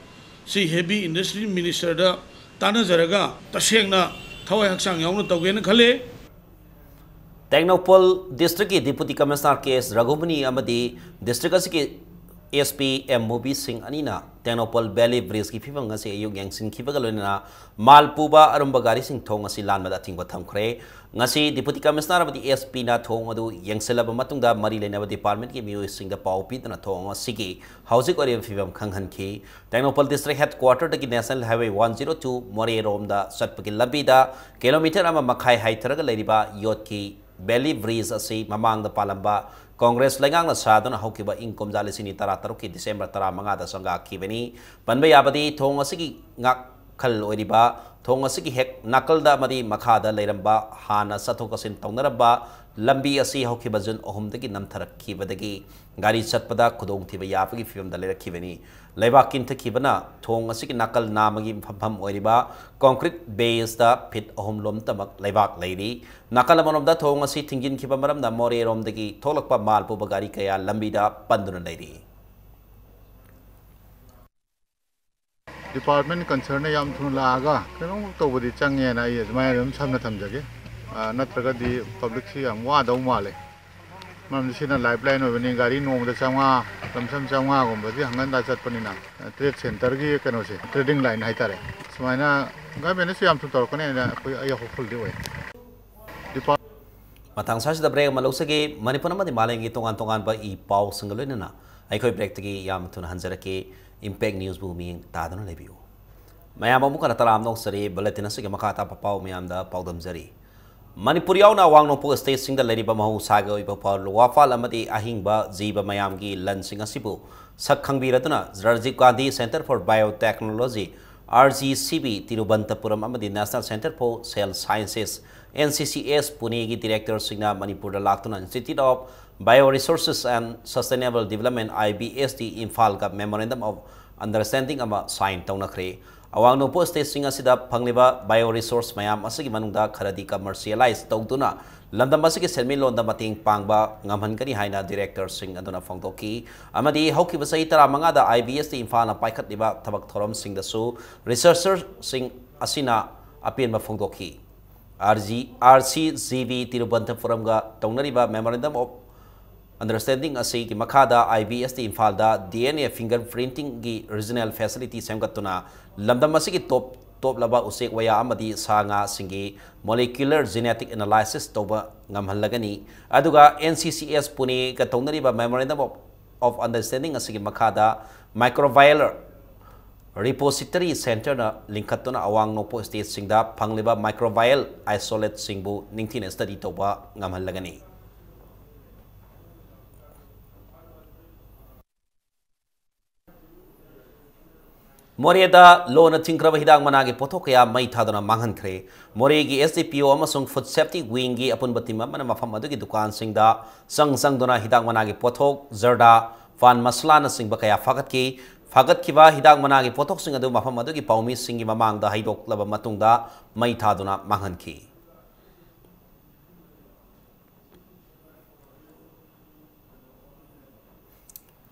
ꯁꯤ ꯍꯦꯚꯤ ꯏꯟꯗꯁꯇ꯭ꯔꯤ ꯃꯤꯅꯤꯁꯇꯔꯗ ꯇꯥꯟꯅꯖꯔꯒ ꯇꯁꯦꯡꯅ ꯊꯋꯥꯏ ꯍꯛꯆꯥꯡ ꯌꯥꯎꯅ ꯇꯧꯒꯦꯅ ꯈꯜꯂꯦ꯫ ꯇꯦꯡꯅꯧꯄꯜ ꯗꯤꯁꯇ꯭ꯔꯤꯛꯀꯤ ꯗꯤꯄꯨꯇꯤ ꯀꯃꯤꯁꯅꯔ ꯀꯦ ꯑꯦꯁ ꯔꯘꯨꯃꯅꯤ ꯑꯃꯗꯤ ꯗꯤꯁꯇ꯭ꯔꯤꯛ ꯑꯁꯤꯒꯤ ꯑꯦꯁ ꯄꯤ ꯑꯦꯝ ꯃꯨꯕꯤ ꯁꯤꯡ ꯑꯅꯤꯅ ꯇꯦꯡꯅꯧꯄꯜ ꯕꯦꯂꯤ ꯕ꯭ꯔꯤꯖꯀꯤ ꯐꯤꯕꯝ ꯑꯁꯤ ꯑꯌꯨꯛ ꯌꯦꯡꯁꯤꯟꯈꯤꯕꯒ ꯂꯣꯏꯅꯅ ꯃꯥꯜ ꯄꯨꯕ ꯑꯔꯨꯝꯕ ꯒꯥꯔꯤꯁꯤꯡ ꯊꯣꯡ ꯑꯁꯤ ꯂꯥꯟꯕꯗ ꯑꯊꯤꯡꯕ ꯊꯝꯈ꯭ꯔꯦ꯫ ꯉꯁꯤ ꯗꯤꯄꯨꯇꯤ ꯀꯃꯤꯁꯅꯔ ꯑꯃꯗꯤ ꯑꯦꯁ ꯄꯤꯅ ꯊꯣꯡ ꯑꯗꯨ ꯌꯦꯡꯁꯤꯜꯂꯕ ꯃꯇꯨꯡꯗ ꯃꯔꯤ ꯂꯩꯅꯕ ꯗꯤꯄꯥꯔꯠꯃꯦꯟꯠꯀꯤ ꯃꯤꯑꯣꯏꯁꯤꯡꯗ ꯄꯥꯎ ꯄꯤꯗꯨꯅ ꯊꯣꯡ ꯑꯁꯤꯒꯤ ꯍꯧꯖꯤꯛ ꯑꯣꯏꯔꯤꯕ ꯐꯤꯕꯝ ꯈꯪꯍꯟꯈꯤ꯫ ꯇꯦꯡꯅꯧꯄꯜ ꯗꯤꯁꯇ꯭ꯔꯤꯛ ꯍꯦꯗꯀ꯭ꯋꯥꯇꯔꯗꯒꯤ national highway one zero two ꯃꯣꯔꯦꯔꯣꯝꯗ ꯆꯠꯄꯒꯤ ꯂꯝꯕꯤꯗ ꯀꯤꯂꯣꯃꯤꯇꯔ ꯑꯃ ꯃꯈꯥꯏ ꯍꯥꯏꯊꯔꯒ ꯂꯩꯔꯤꯕ ꯌꯣꯠꯀꯤ ꯕꯦꯂꯤ ꯕ꯭ꯔꯤꯖ ꯑꯁꯤ ꯃꯃꯥꯡꯗ ꯄꯥꯜꯂꯝꯕ ꯀꯣꯡꯒ꯭ꯔꯦꯁ ꯂꯩꯉꯥꯛꯅ ꯁꯥꯗꯨꯅ ꯍꯧꯈꯤꯕ ꯏꯪ ꯀꯨꯝꯖꯥ ꯂꯤꯁꯤꯡ ꯑꯅꯤ ꯇꯔꯥ ꯇꯔꯨꯛꯀꯤ ꯗꯤꯁꯦꯝꯕꯔ ꯇꯔꯥꯃꯉꯥꯗ ꯁꯪꯒꯥꯈꯤꯕꯅꯤ꯫ ꯄꯟꯕ ꯌꯥꯕꯗꯤ ꯊꯣꯡ ꯑꯁꯤꯒꯤ ꯉꯥꯛꯈꯜ ꯑꯣꯏꯔꯤꯕ ꯊꯣꯡ ꯑꯁꯤꯒꯤ ꯍꯦꯛ ꯅꯥꯀꯜꯗ ꯑꯃꯗꯤ ꯃꯈꯥꯗ ꯂꯩꯔꯝꯕ ꯍꯥꯟꯅ ꯆꯠꯊꯣꯛ ꯆꯠꯁꯤꯟ ꯇꯧꯅꯔꯝꯕ ꯂꯝꯕꯤ ꯑꯁꯤ ꯍꯧꯈꯤꯕ ꯖꯨꯟ ꯑꯍꯨꯝꯗꯒꯤ ꯅꯝꯊꯔꯛꯈꯤꯕꯗꯒꯤ ꯒꯥꯔꯤ ꯆꯠꯄꯗ ꯈꯨꯗꯣꯡꯊꯤꯕ ꯌꯥꯕꯒꯤ ꯐꯤꯕꯝꯗ ꯂꯩꯔꯛꯈꯤꯕꯅꯤ꯫ ꯂꯩꯕꯥꯛ ꯀꯤꯟꯊꯈꯤꯕꯅ ꯊꯣꯡ ꯑꯁꯤꯒꯤ ꯅꯥꯀꯜ ꯅꯥꯝꯃꯒꯤ ꯐꯝꯐꯝ ꯑꯣꯏꯔꯤꯕ ꯀꯣꯟꯀ꯭ꯔꯤꯠ ꯕꯦꯁꯇ ꯐꯤꯠ ꯑꯍꯨꯝ ꯂꯣꯝꯇꯃꯛ ꯂꯩꯕꯥꯛ ꯂꯩꯔꯤ꯫ ꯅꯥꯀꯜ ꯑꯃꯔꯣꯝꯗ ꯊꯣꯡ ꯑꯁꯤ ꯊꯤꯡꯖꯤꯟꯈꯤꯕ ꯃꯔꯝꯅ ꯃꯣꯔꯦꯔꯣꯝꯗꯒꯤ ꯊꯣꯛꯂꯛꯄ ꯃꯥꯜ ꯄꯨꯕ ꯒꯥꯔꯤ ꯀꯌꯥ ꯂꯝꯕꯤꯗ ꯄꯟꯗꯨꯅ ꯂꯩꯔꯤ꯫ ꯗꯤꯄꯥꯔꯠꯃꯦꯟ ꯀꯟꯁꯔꯟꯅ ꯌꯥꯝ ꯊꯨꯅ ꯂꯥꯛꯑꯒ ꯀꯩꯅꯣꯝ ꯇꯧꯕꯗꯤ ꯆꯪꯉꯦꯅ ꯑꯩ ꯑꯗꯨꯃꯥꯏꯅ ꯑꯗꯨꯝ ꯁꯝꯅ ꯊꯝꯖꯒꯦ꯫ ꯑ, ꯅꯠꯇ꯭ꯔꯒꯗꯤ ꯄꯕ꯭ꯂꯤꯛꯁꯤ ꯌꯥꯝ ꯋꯥꯗꯧ ꯃꯥꯜꯂꯦ꯫ ꯃꯔꯝꯗꯤ ꯁꯤꯅ ꯂꯥꯏꯐ ꯂꯥꯏꯟ ꯑꯣꯏꯕꯅꯤ꯫ ꯒꯥꯔꯤ ꯅꯣꯡꯃꯗ ꯆꯥꯝꯃꯉꯥ, ꯂꯝꯁꯝ ꯆꯥꯝꯃꯉꯥꯒꯨꯝꯕꯁꯤ ꯍꯪꯒꯟꯗ ꯆꯠꯄꯅꯤꯅ, ꯇ꯭ꯔꯦꯗ ꯁꯦꯟꯇꯔꯒꯤ ꯀꯩꯅꯣꯁꯦ, ꯇ꯭ꯔꯦꯗꯤꯡ ꯂꯥꯏꯟ ꯍꯥꯏꯇꯥꯔꯦ, ꯁꯨꯃꯥꯏꯅ ꯒꯚꯔꯟꯃꯦꯟꯠꯅꯁꯨ ꯌꯥꯝ ꯊꯨꯅ ꯇꯧꯔꯛꯀꯅꯤ ꯍꯥꯏꯅ ꯑꯩꯈꯣꯏ, ꯑꯩ ꯍꯣꯞꯐꯨꯜꯗꯤ ꯑꯣꯏ꯫ ꯗꯤꯄꯥꯔꯠ- ꯃꯇꯥꯡ ꯑꯁꯤꯗ ꯕ꯭ꯔꯦꯛ ꯑꯃ ꯂꯧꯖꯒꯦ꯫ ꯃꯅꯤꯄꯨꯔ ꯑꯃꯗꯤ ꯃꯥꯂꯦꯝꯒꯤ ꯇꯣꯉꯥꯟ ꯇꯣꯉꯥꯟꯕ ꯏ ꯄꯥꯎꯁꯤꯡꯒ ꯂꯣꯏꯅꯅ ꯑꯩꯈꯣꯏ ꯕ꯭ꯔꯦꯛꯇꯒꯤ ꯌꯥꯝ ꯊꯨꯅ ꯍꯟꯖꯔꯛꯀꯦ꯫ ꯏꯝꯄꯦꯛ ꯅ꯭ꯌꯨꯁꯕꯨ ꯃꯤꯠꯌꯦꯡ ꯇꯥꯗꯨꯅ ꯂꯩꯕꯤꯌꯨ꯫ ꯃꯌꯥꯝ ꯑꯃꯨꯛ ꯍꯟꯅ ꯇꯔꯥꯝꯅ ꯑꯣꯛꯆꯔꯤ꯫ ꯕꯨꯂꯦꯇꯤꯟ ꯑꯁꯤꯒꯤ ꯃꯈꯥ ꯇꯥꯕ ꯄꯥꯎ ꯃꯌꯥꯝꯗ ꯄꯥꯎꯗꯝꯖꯔꯤ꯫ ꯃꯅꯤꯄꯨꯔ ꯌꯥꯎꯅ ꯑꯋꯥꯡ ꯅꯣꯡꯄꯣꯛ ꯁ꯭ꯇꯦꯠꯁꯤꯡꯗ ꯂꯩꯔꯤꯕ ꯃꯍꯧꯁꯥꯒꯤ ꯑꯣꯏꯕ ꯐ-, ꯋꯥꯐꯥꯜ ꯑꯃꯗꯤ ꯑꯍꯤꯡꯕ ꯖꯤꯕ ꯃꯌꯥꯝꯒꯤ ꯂꯟꯁꯤꯡ ꯑꯁꯤꯕꯨ ꯁꯛ ꯈꯪꯕꯤꯔꯗꯨꯅ Rajiv Gandhi centre for biotechnology, R G C B, Thiruvananthapuram ꯑꯃꯗꯤ national centre for cell sciences, N C C ꯑꯦꯁ, ꯄꯨꯅꯦꯒꯤ ꯗꯤꯔꯦꯛꯇꯔꯁꯤꯡꯅ ꯃꯅꯤꯄꯨꯔꯗ ꯂꯥꯛꯇꯨꯅ Institute of Bio Resources and Sustainable Development, I B S D, ꯏꯝꯐꯥꯜꯒ Memorandum of Understanding ꯑꯃ ꯁꯥꯏꯟ ꯇꯧꯅꯈ꯭ꯔꯦ꯫ ꯑꯋꯥꯡ ꯅꯣꯡꯄꯣꯛ ꯁ꯭ꯇꯦꯠꯁꯤꯡ ꯑꯁꯤꯗ ꯐꯪꯂꯤꯕ ꯕꯥꯏꯑꯣ ꯔꯤꯁꯣꯔꯁ ꯃꯌꯥꯝ ꯑꯁꯤꯒꯤ ꯃꯅꯨꯡꯗ ꯈꯔꯗꯤ ꯀꯃꯔꯁꯤꯌꯦꯂꯥꯏꯖ ꯇꯧꯗꯨꯅ ꯂꯝꯗꯝ ꯑꯁꯤꯒꯤ ꯁꯦꯟꯃꯤꯠꯂꯣꯟꯗ ꯃꯇꯦꯡ ꯄꯥꯡꯕ ꯉꯝꯍꯟꯒꯅꯤ ꯍꯥꯏꯅ ꯗꯤꯔꯦꯛꯇꯔꯁꯤꯡ ꯑꯗꯨꯅ ꯐꯣꯡꯗꯣꯛꯈꯤ꯫ ꯑꯃꯗꯤ ꯍꯧꯈꯤꯕ ꯆꯍꯤ ꯇꯔꯥꯃꯉꯥꯗ ꯑꯥꯏ ꯕꯤ ꯑꯦꯁ ꯗꯤ ꯏꯝꯐꯥꯜꯅ ꯄꯥꯏꯈꯠꯂꯤꯕ ꯊꯕꯛ ꯊꯧꯔꯝꯁꯤꯡꯗꯁꯨ ꯔꯤꯁꯔꯆꯔꯁꯤꯡ ꯑꯁꯤꯅ ꯑꯄꯦꯟꯕ ꯐꯣꯡꯗꯣꯛꯈꯤ꯫ R G, R C G B ꯇꯤꯔꯨꯕꯟꯇꯄꯨꯔꯝꯒ ꯇꯧꯅꯔꯤꯕ Memorandum of understanding ꯑꯁꯤꯒꯤ ꯃꯈꯥꯗ I B S T ꯏꯝꯐꯥꯜꯗ D N A fingerprintingꯒꯤ regional facility ꯁꯦꯝꯒꯠꯇꯨꯅ ꯂꯝꯗꯝ ꯑꯁꯤꯒꯤ ꯇꯣꯞ ꯇꯣꯞꯂꯕ ꯎꯆꯦꯛ ꯋꯥꯌꯥ ꯑꯃꯗꯤ ꯁꯥ ꯉꯥꯁꯤꯡꯒꯤ molecular genetic analysis ꯇꯧꯕ ꯉꯝꯍꯜꯂꯒꯅꯤ꯫ ꯑꯗꯨꯒ N C C S ꯄꯨꯅꯦꯒ ꯇꯧꯅꯔꯤꯕ Memorandum of, of Understanding ꯑꯁꯤꯒꯤ ꯃꯈꯥꯗ microbial repository centreꯅ ꯂꯤꯡꯈꯠꯇꯨꯅ ꯑꯋꯥꯡ ꯅꯣꯡꯄꯣꯛ stateꯁꯤꯡꯗ ꯐꯪꯂꯤꯕ microbial isolateꯁꯤꯡꯕꯨ ꯅꯤꯡꯊꯤꯅ study ꯇꯧꯕ ꯉꯝꯍꯜꯂꯒꯅꯤ꯫ ꯃꯣꯔꯦꯗ ꯂꯣꯅ ꯊꯤꯡꯈ꯭ꯔꯕ ꯍꯤꯗꯥꯛ ꯃꯅꯥꯒꯤ ꯄꯣꯠꯊꯣꯛ ꯀꯌꯥ ꯃꯩ ꯊꯥꯗꯨꯅ ꯃꯥꯡꯍꯟꯈ꯭ꯔꯦ꯫ ꯃꯣꯔꯦꯒꯤ S D P O ꯑꯃꯁꯨꯡ Food Safety Wingꯒꯤ ꯑꯄꯨꯟꯕ team ꯑꯃꯅ ꯃꯐꯝ ꯑꯗꯨꯒꯤ ꯗꯨꯀꯥꯟꯁꯤꯡꯗ ꯆꯪ ꯆꯪꯗꯨꯅ ꯍꯤꯗꯥꯛ ꯃꯅꯥꯒꯤ ꯄꯣꯠꯊꯣꯛ, ꯖꯔꯗꯥ, ꯄꯥꯟ ꯃꯁꯂꯥꯅꯆꯤꯡꯕ ꯀꯌꯥ ꯐꯥꯒꯠꯈꯤ꯫ ꯐꯥꯒꯠꯈꯤꯕ ꯍꯤꯗꯥꯛ ꯃꯅꯥꯒꯤ ꯄꯣꯠꯊꯣꯛꯁꯤꯡ ꯑꯗꯨ ꯃꯐꯝ ꯑꯗꯨꯒꯤ ꯄꯥꯎꯃꯤꯁꯤꯡꯒꯤ ꯃꯃꯥꯡꯗ ꯍꯩꯗꯣꯛꯂꯕ ꯃꯇꯨꯡꯗ ꯃꯩ ꯊꯥꯗꯨꯅ ꯃꯥꯡꯍꯟꯈꯤ꯫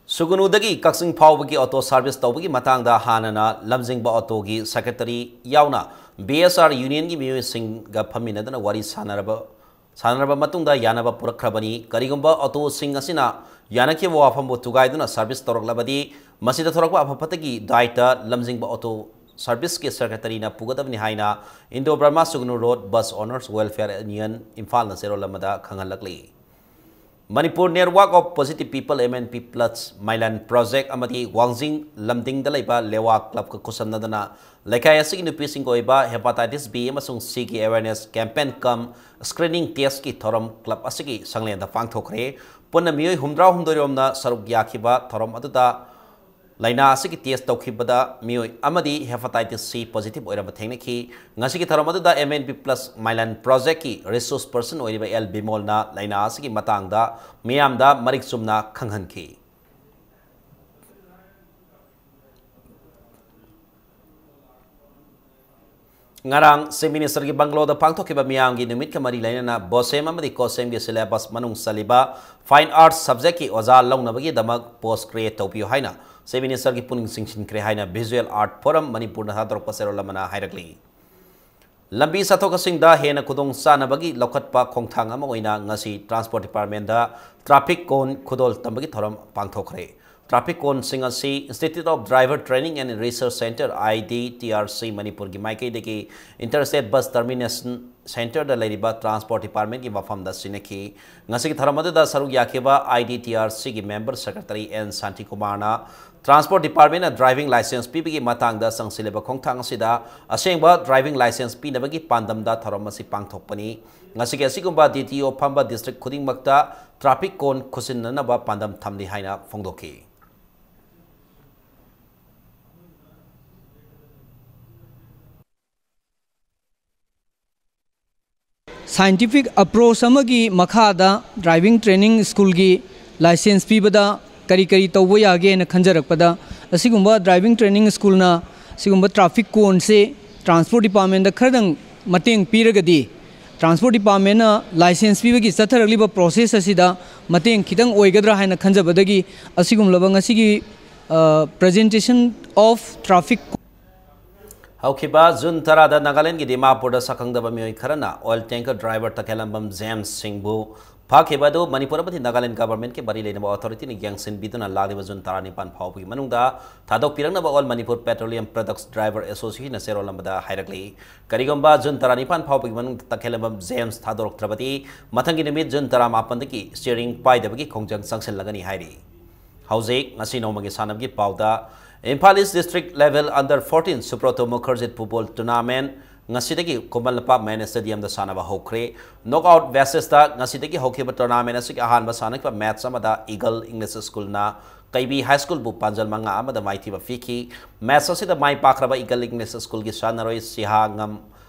ꯁꯨꯒꯨꯅꯨꯗꯒꯤ ꯀꯛꯆꯤꯡ ꯐꯥꯎꯕꯒꯤ auto service ꯇꯧꯕꯒꯤ ꯃꯇꯥꯡꯗ ꯍꯥꯟꯅꯅ ꯂꯝꯖꯤꯡꯕ autoꯒꯤ secretary ꯌꯥꯎꯅ B S R unionꯒꯤ ꯃꯤꯑꯣꯏꯁꯤꯡꯒ ꯐꯝꯃꯤꯟꯅꯗꯨꯅ ꯋꯥꯔꯤ ꯁꯥꯟꯅꯔꯕ, ꯁꯥꯟꯅꯔꯕ ꯃꯇꯨꯡꯗ ꯌꯥꯅꯕ ꯄꯨꯔꯛꯈ꯭ꯔꯕꯅꯤ꯫ ꯀꯔꯤꯒꯨꯝꯕ autoꯁꯤꯡ ꯑꯁꯤꯅ ꯌꯥꯅꯈꯤꯕ ꯋꯥꯐꯝꯕꯨ ꯊꯨꯒꯥꯏꯗꯨꯅ service ꯇꯧꯔꯛꯂꯕꯗꯤ, ꯃꯁꯤꯗ ꯊꯣꯔꯛꯄ ꯑꯐ ꯐꯠꯇꯒꯤ ꯗꯥꯏꯇ ꯂꯝꯖꯤꯡꯕ auto serviceꯀꯤ secretaryꯅ ꯄꯨꯒꯗꯕꯅꯤ ꯍꯥꯏꯅ Indo Burma Sugnu Road Bus Owners Welfare Union ꯏꯝꯐꯥꯜꯅ ꯆꯦꯔꯣꯜ ꯑꯃꯗ ꯈꯪꯍꯜꯂꯛꯂꯤ꯫ Manipur Network of Positive People, M N P plus, ꯃꯥꯏꯂꯥꯟ project ꯑꯃꯗꯤ ꯋꯥꯡꯖꯤꯡ ꯂꯝꯗꯤꯡꯗ ꯂꯩꯕ ꯂꯦꯋꯥ clubꯀ ꯈꯨꯠꯁꯝꯅꯗꯨꯅ ꯂꯩꯀꯥꯏ ꯑꯁꯤꯒꯤ ꯅꯨꯄꯤꯁꯤꯡꯒꯤ ꯑꯣꯏꯕ hepatitis B ꯑꯃꯁꯨꯡ Cꯒꯤ awareness campaign cum screening testꯀꯤ ꯊꯧꯔꯝ club ꯑꯁꯤꯒꯤ ꯁꯪꯂꯦꯟꯗ ꯄꯥꯡꯊꯣꯛꯈ꯭ꯔꯦ꯫ ꯄꯨꯟꯅ ꯃꯤꯑꯣꯏ ꯍꯨꯝꯗ꯭ꯔꯥ ꯍꯨꯝꯗꯣꯏ ꯔꯣꯝꯅ ꯁꯔꯨꯛ ꯌꯥꯈꯤꯕ ꯊꯧꯔꯝ ꯑꯗꯨꯗ ꯂꯥꯏꯅꯥ ꯑꯁꯤꯒꯤ test ꯇꯧꯈꯤꯕꯗ ꯃꯤꯑꯣꯏ ꯑꯃꯗꯤ hepatitis C positive ꯑꯣꯏꯔꯝꯕ ꯊꯦꯡꯅꯈꯤ꯫ ꯉꯁꯤꯒꯤ ꯊꯧꯔꯝ ꯑꯗꯨꯗ M N P plus ꯃꯥꯏꯂꯥꯟ projectꯀꯤ resource person ꯑꯣꯏꯔꯤꯕ L ꯕꯤꯃꯣꯜꯅ ꯂꯥꯏꯅꯥ ꯑꯁꯤꯒꯤ ꯃꯇꯥꯡꯗ ꯃꯤꯌꯥꯝꯗ ꯃꯔꯤꯛ ꯆꯨꯝꯅ ꯈꯪꯍꯟꯈꯤ꯫ ꯉꯔꯥꯡ Chief Ministerꯒꯤ ꯕꯪꯒ꯭ꯂꯣꯗ ꯄꯥꯡꯊꯣꯛꯈꯤꯕ ꯃꯤꯌꯥꯝꯒꯤ ꯅꯨꯃꯤꯠꯀ ꯃꯔꯤ ꯂꯩꯅꯅ BOSEM ꯑꯃꯗꯤ COSEMꯒꯤ syllabus ꯃꯅꯨꯡ ꯆꯜꯂꯤꯕ fine arts subjectꯀꯤ ꯑꯣꯖꯥ ꯂꯧꯅꯕꯒꯤꯗꯃꯛ post create ꯇꯧꯕꯤꯌꯨ ꯍꯥꯏꯅ Chief Ministerꯒꯤ ꯄꯨꯛꯅꯤꯡ ꯆꯤꯡꯁꯤꯟꯈ꯭ꯔꯦ ꯍꯥꯏꯅ Visual Art Forum ꯃꯅꯤꯄꯨꯔꯅ ꯊꯥꯗꯣꯔꯛꯄ ꯆꯦꯔꯣꯜ ꯑꯃꯅ ꯍꯥꯏꯔꯛꯂꯤ꯫ ꯂꯝꯕꯤ ꯆꯠꯊꯣꯛ ꯆꯠꯁꯤꯟꯗ ꯍꯦꯟꯅ ꯈꯨꯗꯣꯡ ꯆꯥꯅꯕꯒꯤ ꯂꯧꯈꯠꯄ ꯈꯣꯡꯊꯥꯡ ꯑꯃ ꯑꯣꯏꯅ ꯉꯁꯤ Transport Department ꯗ traffic cone ꯈꯨꯗꯣꯜ ꯇꯝꯕꯒꯤ ꯊꯧꯔꯝ ꯄꯥꯡꯊꯣꯛꯈ꯭ꯔꯦ꯫ Traffic cone ꯁꯤꯡ ꯑꯁꯤ Institute of Driver Training and Research Centre, I D T R C, ꯃꯅꯤꯄꯨꯔꯒꯤ ꯃꯥꯏꯀꯩꯗꯒꯤ Interstate Bus Termination Centre ꯗ ꯂꯩꯔꯤꯕ Transport Department ꯀꯤ ꯃꯐꯝꯗ ꯁꯤꯟꯅꯈꯤ꯫ ꯉꯁꯤꯒꯤ ꯊꯧꯔꯝ ꯑꯗꯨꯗ ꯁꯔꯨꯛ ꯌꯥꯈꯤꯕ I D T R C ꯒꯤ member secretary N ꯁꯥꯟꯇꯤꯀꯨꯃꯥꯔꯅ Transport Department ꯅ driving licence ꯄꯤꯕꯒꯤ ꯃꯇꯥꯡꯗ ꯆꯪꯁꯤꯜꯂꯤꯕ ꯈꯣꯡꯊꯥꯡ ꯑꯁꯤꯗ ꯑꯁꯦꯡꯕ driving licence ꯄꯤꯅꯕꯒꯤ ꯄꯥꯟꯗꯝꯗ ꯊꯧꯔꯝ ꯑꯁꯤ ꯄꯥꯡꯊꯣꯛꯄꯅꯤ꯫ ꯉꯁꯤꯒꯤ ꯑꯁꯤꯒꯨꯝꯕ D T O ꯐꯝꯕ district ꯈꯨꯗꯤꯡꯃꯛꯇ traffic cone ꯈꯨꯠꯁꯤꯟꯅꯅꯕ ꯄꯥꯟꯗꯝ ꯊꯝꯂꯤ ꯍꯥꯏꯅ ꯐꯣꯡꯗꯣꯛꯈꯤ꯫ Scientific approach ꯑꯃꯒꯤ ꯃꯈꯥꯗ driving training school ꯒꯤ licence ꯄꯤꯕꯗ ꯀꯔꯤ ꯀꯔꯤ ꯇꯧꯕ ꯌꯥꯒꯦ ꯍꯥꯏꯅ ꯈꯟꯖꯔꯛꯄꯗ, ꯑꯁꯤꯒꯨꯝꯕ driving training school ꯅ ꯑꯁꯤꯒꯨꯝꯕ traffic cone ꯁꯦ Transport Department ꯇ ꯈꯔꯗꯪ ꯃꯇꯦꯡ ꯄꯤꯔꯒꯗꯤ, Transport Department ꯅ licence ꯄꯤꯕꯒꯤ ꯆꯠꯊꯔꯛꯂꯤꯕ process ꯑꯁꯤꯗ ꯃꯇꯦꯡ ꯈꯤꯇꯪ ꯑꯣꯏꯒꯗ꯭ꯔꯥ ꯍꯥꯏꯅ ꯈꯟꯖꯕꯗꯒꯤ ꯑꯁꯤꯒꯨꯝꯂꯕ ꯉꯁꯤꯒꯤ, ꯑ, presentation of traffic ꯍꯧꯈꯤꯕ ꯖꯨꯟ ꯇꯔꯥꯗ ꯅꯥꯒꯥꯂꯦꯟꯒꯤ ꯗꯤꯃꯥꯄꯨꯔꯗ ꯁꯛꯈꯪꯗꯕ ꯃꯤꯑꯣꯏ ꯈꯔꯅ oil tanker driver ꯇꯈꯦꯜꯂꯝꯕꯝ ꯖꯦꯝꯁ ꯁꯤꯡꯕꯨ ꯐꯥꯈꯤꯕ ꯑꯗꯨ ꯃꯅꯤꯄꯨꯔ ꯑꯃꯗꯤ ꯅꯥꯒꯥꯂꯦꯟ government ꯀꯤ ꯃꯔꯤ ꯂꯩꯅꯕ authority ꯅ ꯌꯦꯡꯁꯤꯟꯕꯤꯗꯨꯅ ꯂꯥꯛꯂꯤꯕ ꯖꯨꯟ ꯇꯔꯥꯅꯤꯄꯥꯟ ꯐꯥꯎꯕꯒꯤ ꯃꯅꯨꯡꯗ ꯊꯥꯗꯣꯛꯄꯤꯔꯛꯅꯕ All Manipur Petroleum Products Driver Association ꯅ ꯆꯦꯔꯣꯜ ꯑꯃꯗ ꯍꯥꯏꯔꯛꯂꯤ꯫ ꯀꯔꯤꯒꯨꯝꯕ ꯖꯨꯟ ꯇꯔꯥꯅꯤꯄꯥꯟ ꯐꯥꯎꯕꯒꯤ ꯃꯅꯨꯡꯗ ꯇꯈꯦꯜꯂꯝꯕꯝ ꯖꯦꯝꯁ ꯊꯥꯗꯣꯔꯛꯇ꯭ꯔꯕꯗꯤ ꯃꯊꯪꯒꯤ ꯅꯨꯃꯤꯠ ꯖꯨꯟ ꯇꯔꯥꯃꯥꯄꯟꯗꯒꯤ steering ꯄꯥꯏꯗꯕꯒꯤ ꯈꯣꯡꯖꯪ ꯆꯪꯁꯤꯜꯂꯒꯅꯤ ꯍꯥꯏꯔꯤ꯫ ꯍꯧꯖꯤꯛ ꯉꯁꯤ ꯅꯣꯡꯃꯒꯤ ꯁꯥꯟꯅꯕꯒꯤ ꯄꯥꯎꯗ, Imphal East District Level Under Fourteen Subrata Mukherjee Football Tournament ꯉꯁꯤꯗꯒꯤ ꯈꯨꯃꯟ ꯂꯝꯄꯥꯛ Main Stadium ꯗ ꯁꯥꯟꯅꯕ ꯍꯧꯈ꯭ꯔꯦ꯫ Knockout basis ꯇ ꯉꯁꯤꯗꯒꯤ ꯍꯧꯈꯤꯕ tournament ꯑꯁꯤꯒꯤ ꯑꯍꯥꯟꯕ ꯁꯥꯟꯅꯈꯤꯕ match ꯑꯃꯗ Eagle English School ꯅ ꯀꯩꯕꯤ High School ꯕꯨ ꯄꯥꯟꯖꯜ ꯃꯉꯥ ꯑꯃꯗ ꯃꯥꯏꯊꯤꯕ ꯄꯤꯈꯤ꯫ Match ꯑꯁꯤꯗ ꯃꯥꯏ ꯄꯥꯛꯈ꯭ꯔꯕ Eagle English School ꯒꯤ ꯁꯥꯟꯅꯔꯣꯏ ꯁꯤꯍꯥꯉꯝ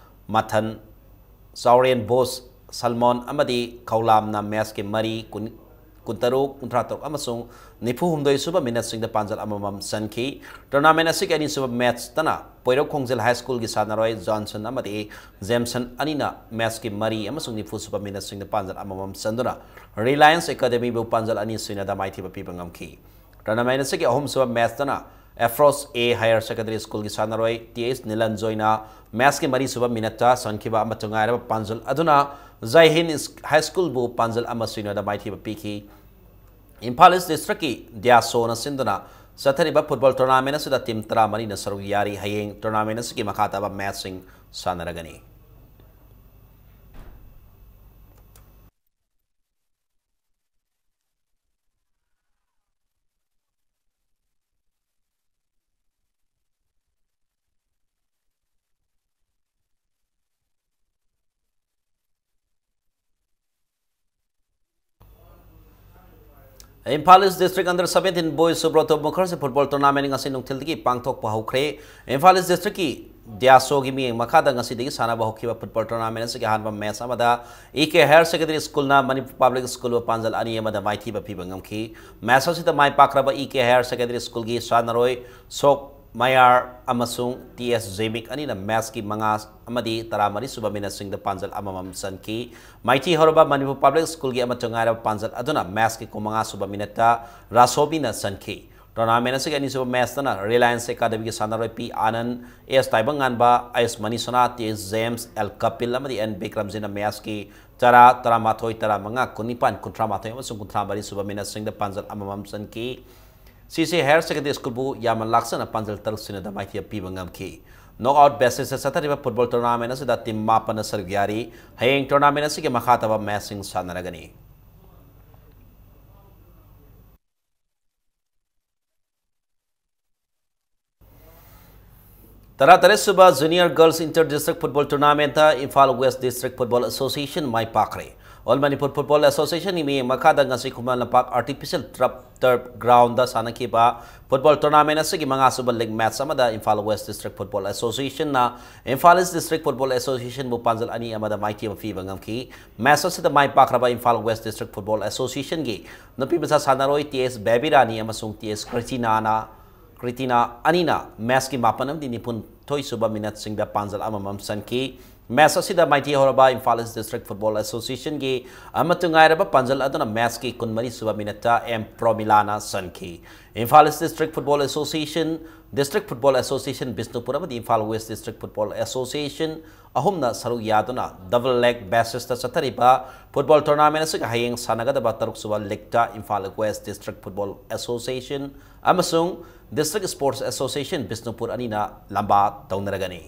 ꯃꯊꯟ, ꯆꯥꯎꯔꯦꯟ ꯕꯣꯁ, ꯁꯜꯃꯣꯟ ꯑꯃꯗꯤ ꯈꯧꯂꯥꯝꯅ match ꯀꯤ ꯃꯔꯤ, ꯀꯨꯟ, ꯀꯨꯟꯇꯔꯨꯛ, ꯀꯨꯟꯊ꯭ꯔꯥ ꯇꯔꯨꯛ ꯑꯃꯁꯨꯡ ꯅꯤꯐꯨ ꯍꯨꯝꯗꯣꯏ ꯁꯨꯕ minute ꯁꯤꯡꯗ ꯄꯥꯟꯖꯜ ꯑꯃꯃꯝ ꯆꯟꯈꯤ꯫ Tournament ꯑꯁꯤꯒꯤ ꯑꯅꯤꯁꯨꯕ match ꯇꯅ ꯄꯣꯏꯔꯧ ꯈꯣꯡꯖꯤꯜ High School ꯒꯤ ꯁꯥꯟꯅꯔꯣꯏ ꯖꯣꯟꯁꯟ ꯑꯃꯗꯤ ꯖꯦꯝꯁꯟ ꯑꯅꯤꯅ match ꯀꯤ ꯃꯔꯤ ꯑꯃꯁꯨꯡ ꯅꯤꯐꯨ ꯁꯨꯕ minute ꯁꯤꯡꯗ ꯄꯥꯟꯖꯜ ꯑꯃꯃꯝ ꯆꯟꯗꯨꯅ Reliance Academy ꯕꯨ ꯄꯥꯟꯖꯜ ꯑꯅꯤ ꯁꯨꯞꯅꯗ ꯃꯥꯏꯊꯤꯕ ꯄꯤꯕ ꯉꯝꯈꯤ꯫ Tournament ꯑꯁꯤꯒꯤ ꯑꯍꯨꯝꯁꯨꯕ match ꯇꯅ ꯑꯦꯐ꯭ꯔꯣꯁ ꯑꯦ ꯍꯥꯌꯔ ꯁꯦꯀꯦꯟꯗꯔꯤ ꯁ꯭ꯀꯨꯜꯒꯤ ꯁꯥꯟꯅꯔꯣꯏ ꯇꯤ ꯑꯦꯁ ꯅꯤꯂꯟꯖꯣꯏꯅ ꯃꯦꯆꯀꯤ ꯃꯔꯤꯁꯨꯕ ꯃꯤꯅꯠꯇ ꯆꯟꯈꯤꯕ ꯑꯃꯠꯇ ꯉꯥꯏꯔꯕ ꯄꯥꯟꯖꯜ ꯑꯗꯨꯅ ꯖꯥꯏ ꯍꯤꯟ ꯍꯥꯏ ꯁ꯭ꯀꯨꯜꯕꯨ ꯄꯥꯟꯖꯜ ꯑꯃ ꯁꯤꯅꯣꯗ ꯃꯥꯏꯊꯤꯕ ꯄꯤꯈꯤ꯫ ꯏꯝꯐꯥꯜ ꯏꯁ ꯗꯤꯁꯇ꯭ꯔꯤꯛꯀꯤ ꯗꯤꯌꯥꯁꯣꯅ ꯁꯤꯟꯗꯨꯅ ꯆꯠꯊꯔꯤꯕ ꯐꯨꯠꯕꯣꯜ ꯇꯣꯔꯅꯥꯃꯦꯟ ꯑꯁꯤꯗ ꯇꯤꯝ ꯇꯔꯥꯃꯔꯤꯅ ꯁꯔꯨꯛ ꯌꯥꯔꯤ꯫ ꯍꯌꯦꯡ ꯇꯣꯔꯅꯥꯃꯦꯟ ꯑꯁꯤꯒꯤ ꯃꯈꯥ ꯇꯥꯕ ꯃꯦꯆꯁꯤꯡ ꯁꯥꯟꯅꯔꯒꯅꯤ꯫ Imphal east district under seventeen boys Subroto Mukherjee football tournament ꯉꯁꯤ ꯅꯨꯡꯊꯤꯜꯗꯒꯤ ꯄꯥꯡꯊꯣꯛꯄ ꯍꯧꯈ꯭ꯔꯦ꯫ ꯏꯝꯐꯥꯜ ꯏꯁ ꯗꯤꯁꯇ꯭ꯔꯤꯛꯀꯤ ꯗꯤꯌꯥꯁꯣꯒꯤ ꯃꯤꯠꯌꯦꯡ ꯃꯈꯥꯗ ꯉꯁꯤꯗꯒꯤ ꯁꯥꯟꯅꯕ ꯍꯧꯈꯤꯕ ꯐꯨꯠꯕꯣꯜ ꯇꯣꯔꯅꯥꯃꯦꯟ ꯑꯁꯤꯒꯤ ꯑꯍꯥꯟꯕ ꯃꯦꯆ ꯑꯃꯗ ꯏ ꯀꯦ ꯍꯥꯌꯔ ꯁꯦꯀꯦꯟꯗꯔꯤ ꯁ꯭ꯀꯨꯜꯅ ꯃꯅꯤꯄꯨꯔ ꯄꯕ꯭ꯂꯤꯛ ꯁ꯭ꯀꯨꯜꯕꯨ ꯄꯥꯟꯖꯜ ꯑꯅꯤ ꯑꯃꯗ ꯃꯥꯏꯊꯤꯕ ꯄꯤꯕ ꯉꯝꯈꯤ꯫ ꯃꯦꯆ ꯑꯁꯤꯗ ꯃꯥꯏ ꯄꯥꯛꯈ꯭ꯔꯕ ꯏ ꯀꯦ ꯍꯥꯌꯔ ꯁꯦꯀꯦꯟꯗꯔꯤ ꯁ꯭ꯀꯨꯜꯒꯤ ꯁꯥꯟꯅꯔꯣꯏ ꯁꯣꯛ ꯃꯌꯥꯔ ꯑꯃꯁꯨꯡ ꯇꯤ ꯑꯦꯁ ꯖꯦꯃꯤꯛ ꯑꯅꯤꯅ ꯃꯦꯆꯀꯤ ꯃꯉꯥ ꯑꯃꯗꯤ ꯇꯔꯥꯃꯔꯤ ꯁꯨꯕ ꯃꯤꯅꯠꯁꯤꯡꯗ ꯄꯥꯟꯖꯜ ꯑꯃꯃꯝ ꯆꯟꯈꯤ꯫ ꯃꯥꯏꯊꯤ ꯍꯧꯔꯕ ꯃꯅꯤꯄꯨꯔ ꯄꯕ꯭ꯂꯤꯛ ꯁ꯭ꯀꯨꯜꯒꯤ ꯑꯃꯠꯇ ꯉꯥꯏꯔꯕ ꯄꯥꯟꯖꯜ ꯑꯗꯨꯅ ꯃꯦꯆꯀꯤ ꯀꯨꯟꯃꯉꯥ ꯁꯨꯕ ꯃꯤꯅꯠꯇ ꯔꯥꯁꯣꯕꯤꯅ ꯆꯟꯈꯤ꯫ ꯇꯣꯔꯅꯥꯃꯦꯟ ꯑꯁꯤꯒꯤ ꯑꯅꯤꯁꯨꯕ ꯃꯦꯆꯇꯅ ꯔꯤꯂꯥꯌꯟꯁ ꯑꯦꯀꯥꯗꯃꯤꯒꯤ ꯁꯥꯟꯅꯔꯣꯏ ꯄꯤ ꯑꯥꯅꯟ, ꯑꯦꯁ ꯇꯥꯏꯕꯪꯉꯥꯟꯕ, ꯑꯥꯏ ꯑꯦꯁ ꯃꯅꯤꯁꯣꯅꯥ, ꯇꯤ ꯑꯦꯁ ꯖꯦꯝꯁ, ꯑꯦꯜ ꯀꯄꯤꯜ ꯑꯃꯗꯤ ꯑꯦꯟ ꯕꯤꯀ꯭ꯔꯝꯖꯤꯠꯅ ꯃꯦꯆꯀꯤ ꯇꯔꯥ, ꯇꯔꯥꯃꯥꯊꯣꯏ, ꯇꯔꯥꯃꯉꯥ, ꯀꯨꯟꯅꯤꯄꯥꯟ, ꯀꯨꯟꯊ꯭ꯔꯥꯃꯥꯊꯣꯏ ꯑꯃꯁꯨꯡ ꯀꯨꯟꯊ꯭ꯔꯥꯃꯔꯤ ꯁꯨꯕ ꯃꯤꯅꯠꯁꯤꯡꯗ ꯄꯥꯟꯖꯜ ꯑꯃꯃꯝ ꯆꯟꯈꯤ꯫ ꯁꯤ ꯁꯤ ꯍꯥꯌꯔ ꯁꯦꯀꯦꯟꯗꯔꯤ ꯁ꯭ꯀꯨꯜꯕꯨ ꯌꯥꯝꯅ ꯂꯥꯛꯆꯅ ꯄꯥꯟꯖꯜ ꯇꯔꯨꯛ ꯁꯤꯅꯣꯗ ꯃꯥꯏꯊꯤꯕ ꯄꯤꯕ ꯉꯝꯈꯤ꯫ ꯅꯣꯛ ꯑꯥꯎꯠ ꯕꯦꯁꯤꯁꯇ ꯆꯠꯊꯔꯤꯕ ꯐꯨꯠꯕꯣꯜ ꯇꯣꯔꯅꯥꯃꯦꯟ ꯑꯁꯤꯗ ꯇꯤꯝ ꯃꯥꯄꯟꯅ ꯁꯔꯨꯛ ꯌꯥꯔꯤ꯫ ꯍꯌꯦꯡ ꯇꯣꯔꯅꯥꯃꯦꯟ ꯑꯁꯤꯒꯤ ꯃꯈꯥ ꯇꯥꯕ ꯃꯦꯆꯁꯤꯡ ꯁꯥꯟꯅꯔꯒꯅꯤ꯫ ꯇꯔꯥꯇꯔꯦꯠ ꯁꯨꯕ junior girls inter district football ꯇꯣꯔꯅꯥꯃꯦꯟꯇ Imphal west district football association ꯃꯥꯏ ꯄꯥꯛꯈ꯭ꯔꯦ꯫ ꯑꯣꯜ ꯃꯅꯤꯄꯨꯔ ꯐꯨꯠꯕꯣꯜ ꯑꯦꯁꯣꯁꯤꯌꯦꯁꯟꯒꯤ ꯃꯤꯠꯌꯦꯡ ꯃꯈꯥꯗ ꯉꯁꯤ ꯈꯨꯃꯟ ꯂꯝꯄꯥꯛ ꯑꯥꯔꯇꯤꯐꯤꯁꯤꯌꯦꯜ ꯇꯔꯞ, ꯇꯔꯞ ꯒ꯭ꯔꯥꯎꯟꯗ ꯁꯥꯟꯅꯈꯤꯕ ꯐꯨꯠꯕꯣꯜ ꯇꯣꯔꯅꯥꯃꯦꯟ ꯑꯁꯤꯒꯤ ꯃꯉꯥꯁꯨꯕ ꯂꯤꯒ ꯃꯦꯆ ꯑꯃꯗ ꯏꯝꯐꯥꯜ ꯋꯦꯁ ꯗꯤꯁꯇ꯭ꯔꯤꯛ ꯐꯨꯠꯕꯣꯜ ꯑꯦꯁꯣꯁꯤꯌꯦꯁꯟꯅ ꯏꯝꯐꯥꯜ ꯏꯁ ꯗꯤꯁꯇ꯭ꯔꯤꯛ ꯐꯨꯠꯕꯣꯜ ꯑꯦꯁꯣꯁꯤꯌꯦꯁꯟꯕꯨ ꯄꯥꯟꯖꯜ ꯑꯅꯤ ꯑꯃꯗ ꯃꯥꯏꯊꯤꯕ ꯄꯤꯕ ꯉꯝꯈꯤ꯫ ꯃꯦꯆ ꯑꯁꯤꯗ ꯃꯥꯏ ꯄꯥꯛꯈ꯭ꯔꯕ ꯏꯝꯐꯥꯜ ꯋꯦꯁ ꯗꯤꯁꯇ꯭ꯔꯤꯛ ꯐꯨꯠꯕꯣꯜ ꯑꯦꯁꯣꯁꯤꯌꯦꯁꯟꯒꯤ ꯅꯨꯄꯤ ꯃꯆꯥ ꯁꯥꯟꯅꯔꯣꯏ ꯇꯤ ꯑꯦꯁ ꯕꯦꯕꯤꯔꯥꯅꯤ ꯑꯃꯁꯨꯡ ꯇꯤ ꯑꯦꯁ ꯀ꯭ꯔꯤꯇꯤꯅꯥꯅ, ꯀ꯭ꯔꯤꯇꯤꯅꯥ ꯑꯅꯤꯅ ꯃꯦꯆꯀꯤ ꯃꯥꯄꯟ ꯑꯃꯗꯤ ꯅꯤꯐꯨꯊꯣꯏ ꯁꯨꯕ ꯃꯤꯅꯠꯁꯤꯡꯗ ꯄꯥꯟꯖꯜ ꯑꯃꯃꯝ ꯆꯟꯈꯤ꯫ Match ꯑꯁꯤꯗ ꯃꯥꯏꯊꯤ ꯍꯧꯔꯕ ꯏꯝꯐꯥꯜ ꯏꯁ ꯗꯤꯁꯇ꯭ꯔꯤꯛ ꯐꯨꯠꯕꯣꯜ ꯑꯦꯁꯣꯁꯤꯌꯦꯁꯟꯒꯤ ꯑꯃꯠꯇ ꯉꯥꯏꯔꯕ ꯄꯥꯟꯖꯜ ꯑꯗꯨꯅ ꯃꯦꯠꯁꯀꯤ ꯀꯨꯟꯃꯔꯤ ꯁꯨꯕ ꯃꯤꯅꯠꯇ ꯑꯦꯝ ꯄ꯭ꯔꯣꯃꯤꯂꯥꯅ ꯆꯟꯈꯤ꯫ Imphal east district football association, district football association Bishnupur ꯑꯃꯗꯤ Imphal west district football association ꯑꯍꯨꯝꯅ ꯁꯔꯨꯛ ꯌꯥꯗꯨꯅ ꯗꯕꯜ ꯂꯦꯒ ꯕꯦꯁꯤꯁꯇ ꯆꯠꯊꯔꯤꯕ ꯐꯨꯠꯕꯣꯜ ꯇꯣꯔꯅꯥꯃꯦꯟꯠ ꯑꯁꯤꯒ ꯍꯌꯦꯡ ꯁꯥꯟꯅꯒꯗꯕ ꯇꯔꯨꯛ ꯁꯨꯕ ꯂꯤꯒꯇ Imphal west district football association ꯑꯃꯁꯨꯡ ꯗꯤꯁꯇ꯭ꯔꯤꯛ ꯁ꯭ꯄꯣꯔꯠꯁ ꯑꯦꯁꯣꯁꯤꯌꯦꯁꯟ ꯕꯤꯁꯅꯨꯄꯨꯔ ꯑꯅꯤꯅ ꯂꯝꯕꯥ ꯇꯧꯅꯔꯒꯅꯤ꯫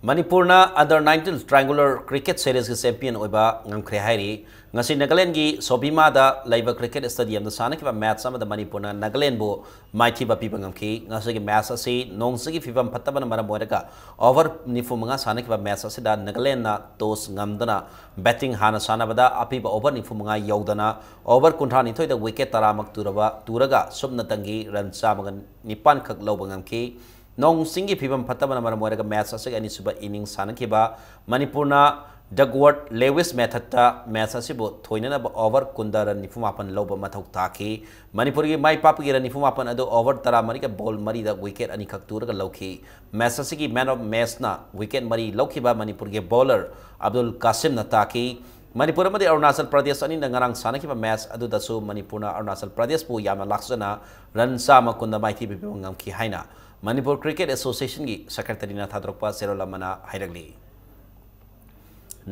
ꯃꯅꯤꯄꯨꯔꯅ under nineteen triangular cricket series ꯀꯤ champion ꯑꯣꯏꯕ ꯉꯝꯈ꯭ꯔꯦ ꯍꯥꯏꯔꯤ꯫ ꯉꯁꯤ ꯅꯥꯒꯥꯂꯦꯟꯒꯤ ꯁꯣꯕꯤꯃꯥꯗ ꯂꯩꯕ cricket stadium ꯗ ꯁꯥꯟꯅꯈꯤꯕ ꯃꯦꯠꯆ ꯑꯃꯗ ꯃꯅꯤꯄꯨꯔꯅ ꯅꯥꯒꯥꯂꯦꯟꯕꯨ ꯃꯥꯏꯊꯤꯕ ꯄꯤꯕ ꯉꯝꯈꯤ꯫ ꯉꯁꯤꯒꯤ ꯃꯦꯠꯆ ꯑꯁꯤ ꯅꯣꯡ ꯆꯤꯡꯒꯤ ꯐꯤꯕꯝ ꯐꯠꯇꯕꯅ ꯃꯔꯝ ꯑꯣꯏꯔꯒ ꯑꯣꯚꯔ ꯅꯤꯐꯨ ꯃꯉꯥ ꯁꯥꯟꯅꯈꯤꯕ ꯃꯦꯠꯆ ꯑꯁꯤꯗ ꯅꯥꯒꯥꯂꯦꯟꯅ toss ꯉꯝꯗꯨꯅ batting ꯍꯥꯟꯅ ꯁꯥꯟꯅꯕꯗ ꯑꯄꯤꯕ ꯑꯣꯚꯔ ꯅꯤꯐꯨ ꯃꯉꯥ ꯌꯧꯗꯅ ꯑꯣꯚꯔ ꯀꯨꯟꯊ꯭ꯔꯥ ꯅꯤꯊꯣꯏꯗ wicket ꯇꯔꯥꯃꯛ ꯇꯨꯔꯕ, ꯇꯨꯔꯒ ꯁꯨꯞꯅꯇꯪꯒꯤ run ꯆꯥꯝꯃꯒ ꯅꯤꯄꯥꯟ ꯈꯛ ꯂꯧꯕ ꯉꯝꯈꯤ꯫ ꯅꯣꯡ ꯆꯤꯡꯒꯤ ꯐꯤꯕꯝ ꯐꯠꯇꯕꯅ ꯃꯔꯝ ꯑꯣꯏꯔꯒ ꯃꯦꯠꯆ ꯑꯁꯤꯒꯤ ꯑꯅꯤꯁꯨꯕ ꯏꯅꯤꯡꯁ ꯁꯥꯟꯅꯈꯤꯕ ꯃꯅꯤꯄꯨꯔꯅ ꯗꯒꯋꯔꯠ ꯂꯦꯋꯤꯁ ꯃꯦꯊꯠꯇ ꯃꯦꯠꯆ ꯑꯁꯤꯕꯨ ꯊꯣꯏꯅꯅꯕ ꯑꯣꯚꯔ ꯀꯨꯟꯗ run ꯅꯤꯐꯨ ꯃꯥꯄꯟ ꯂꯧꯕ ꯃꯊꯧ ꯇꯥꯈꯤ꯫ ꯃꯅꯤꯄꯨꯔꯒꯤ ꯃꯥꯏ ꯄꯥꯛꯄꯒꯤ run ꯅꯤꯐꯨ ꯃꯥꯄꯟ ꯑꯗꯨ ꯑꯣꯚꯔ ꯇꯔꯥꯃꯔꯤꯒ ball ꯃꯔꯤꯗ wicket ꯑꯅꯤꯈꯛ ꯇꯨꯔꯒ ꯂꯧꯈꯤ꯫ ꯃꯦꯠꯆ ꯑꯁꯤꯒꯤ man of match ꯅ wicket ꯃꯔꯤ ꯂꯧꯈꯤꯕ ꯃꯅꯤꯄꯨꯔꯒꯤ bowler ꯑꯕꯗꯨꯜ ꯀꯥꯁꯤꯝꯅ ꯇꯥꯈꯤ꯫ ꯃꯅꯤꯄꯨꯔ ꯑꯃꯗꯤ ꯑꯔꯨꯅꯥꯆꯜ ꯄ꯭ꯔꯗꯦꯁ ꯑꯅꯤꯅ ꯉꯔꯥꯡ ꯁꯥꯟꯅꯈꯤꯕ ꯃꯦꯠꯆ ꯑꯗꯨꯗꯁꯨ ꯃꯅꯤꯄꯨꯔꯅ ꯑꯔꯨꯅꯥꯆꯜ ꯄ꯭ꯔꯗꯦꯁꯄꯨ ꯌꯥꯝꯅ ꯂꯥꯛꯆꯅ run ꯆꯥꯝꯃ ꯀꯨꯟꯗ ꯃꯥꯏꯊꯤꯕ ꯄꯤꯕ ꯉꯝꯈꯤ ꯍꯥꯏꯅ ꯃꯅꯤꯄꯨꯔ ꯀ꯭ꯔꯤꯀꯦꯠ ꯑꯦꯁꯣꯁꯤꯌꯦꯁꯟꯒꯤ ꯁꯦꯀ꯭ꯔꯦꯇꯔꯤꯅ ꯊꯥꯗꯣꯔꯛꯄ ꯆꯦꯔꯣꯜ ꯑꯃꯅ ꯍꯥꯏꯔꯛꯂꯤ꯫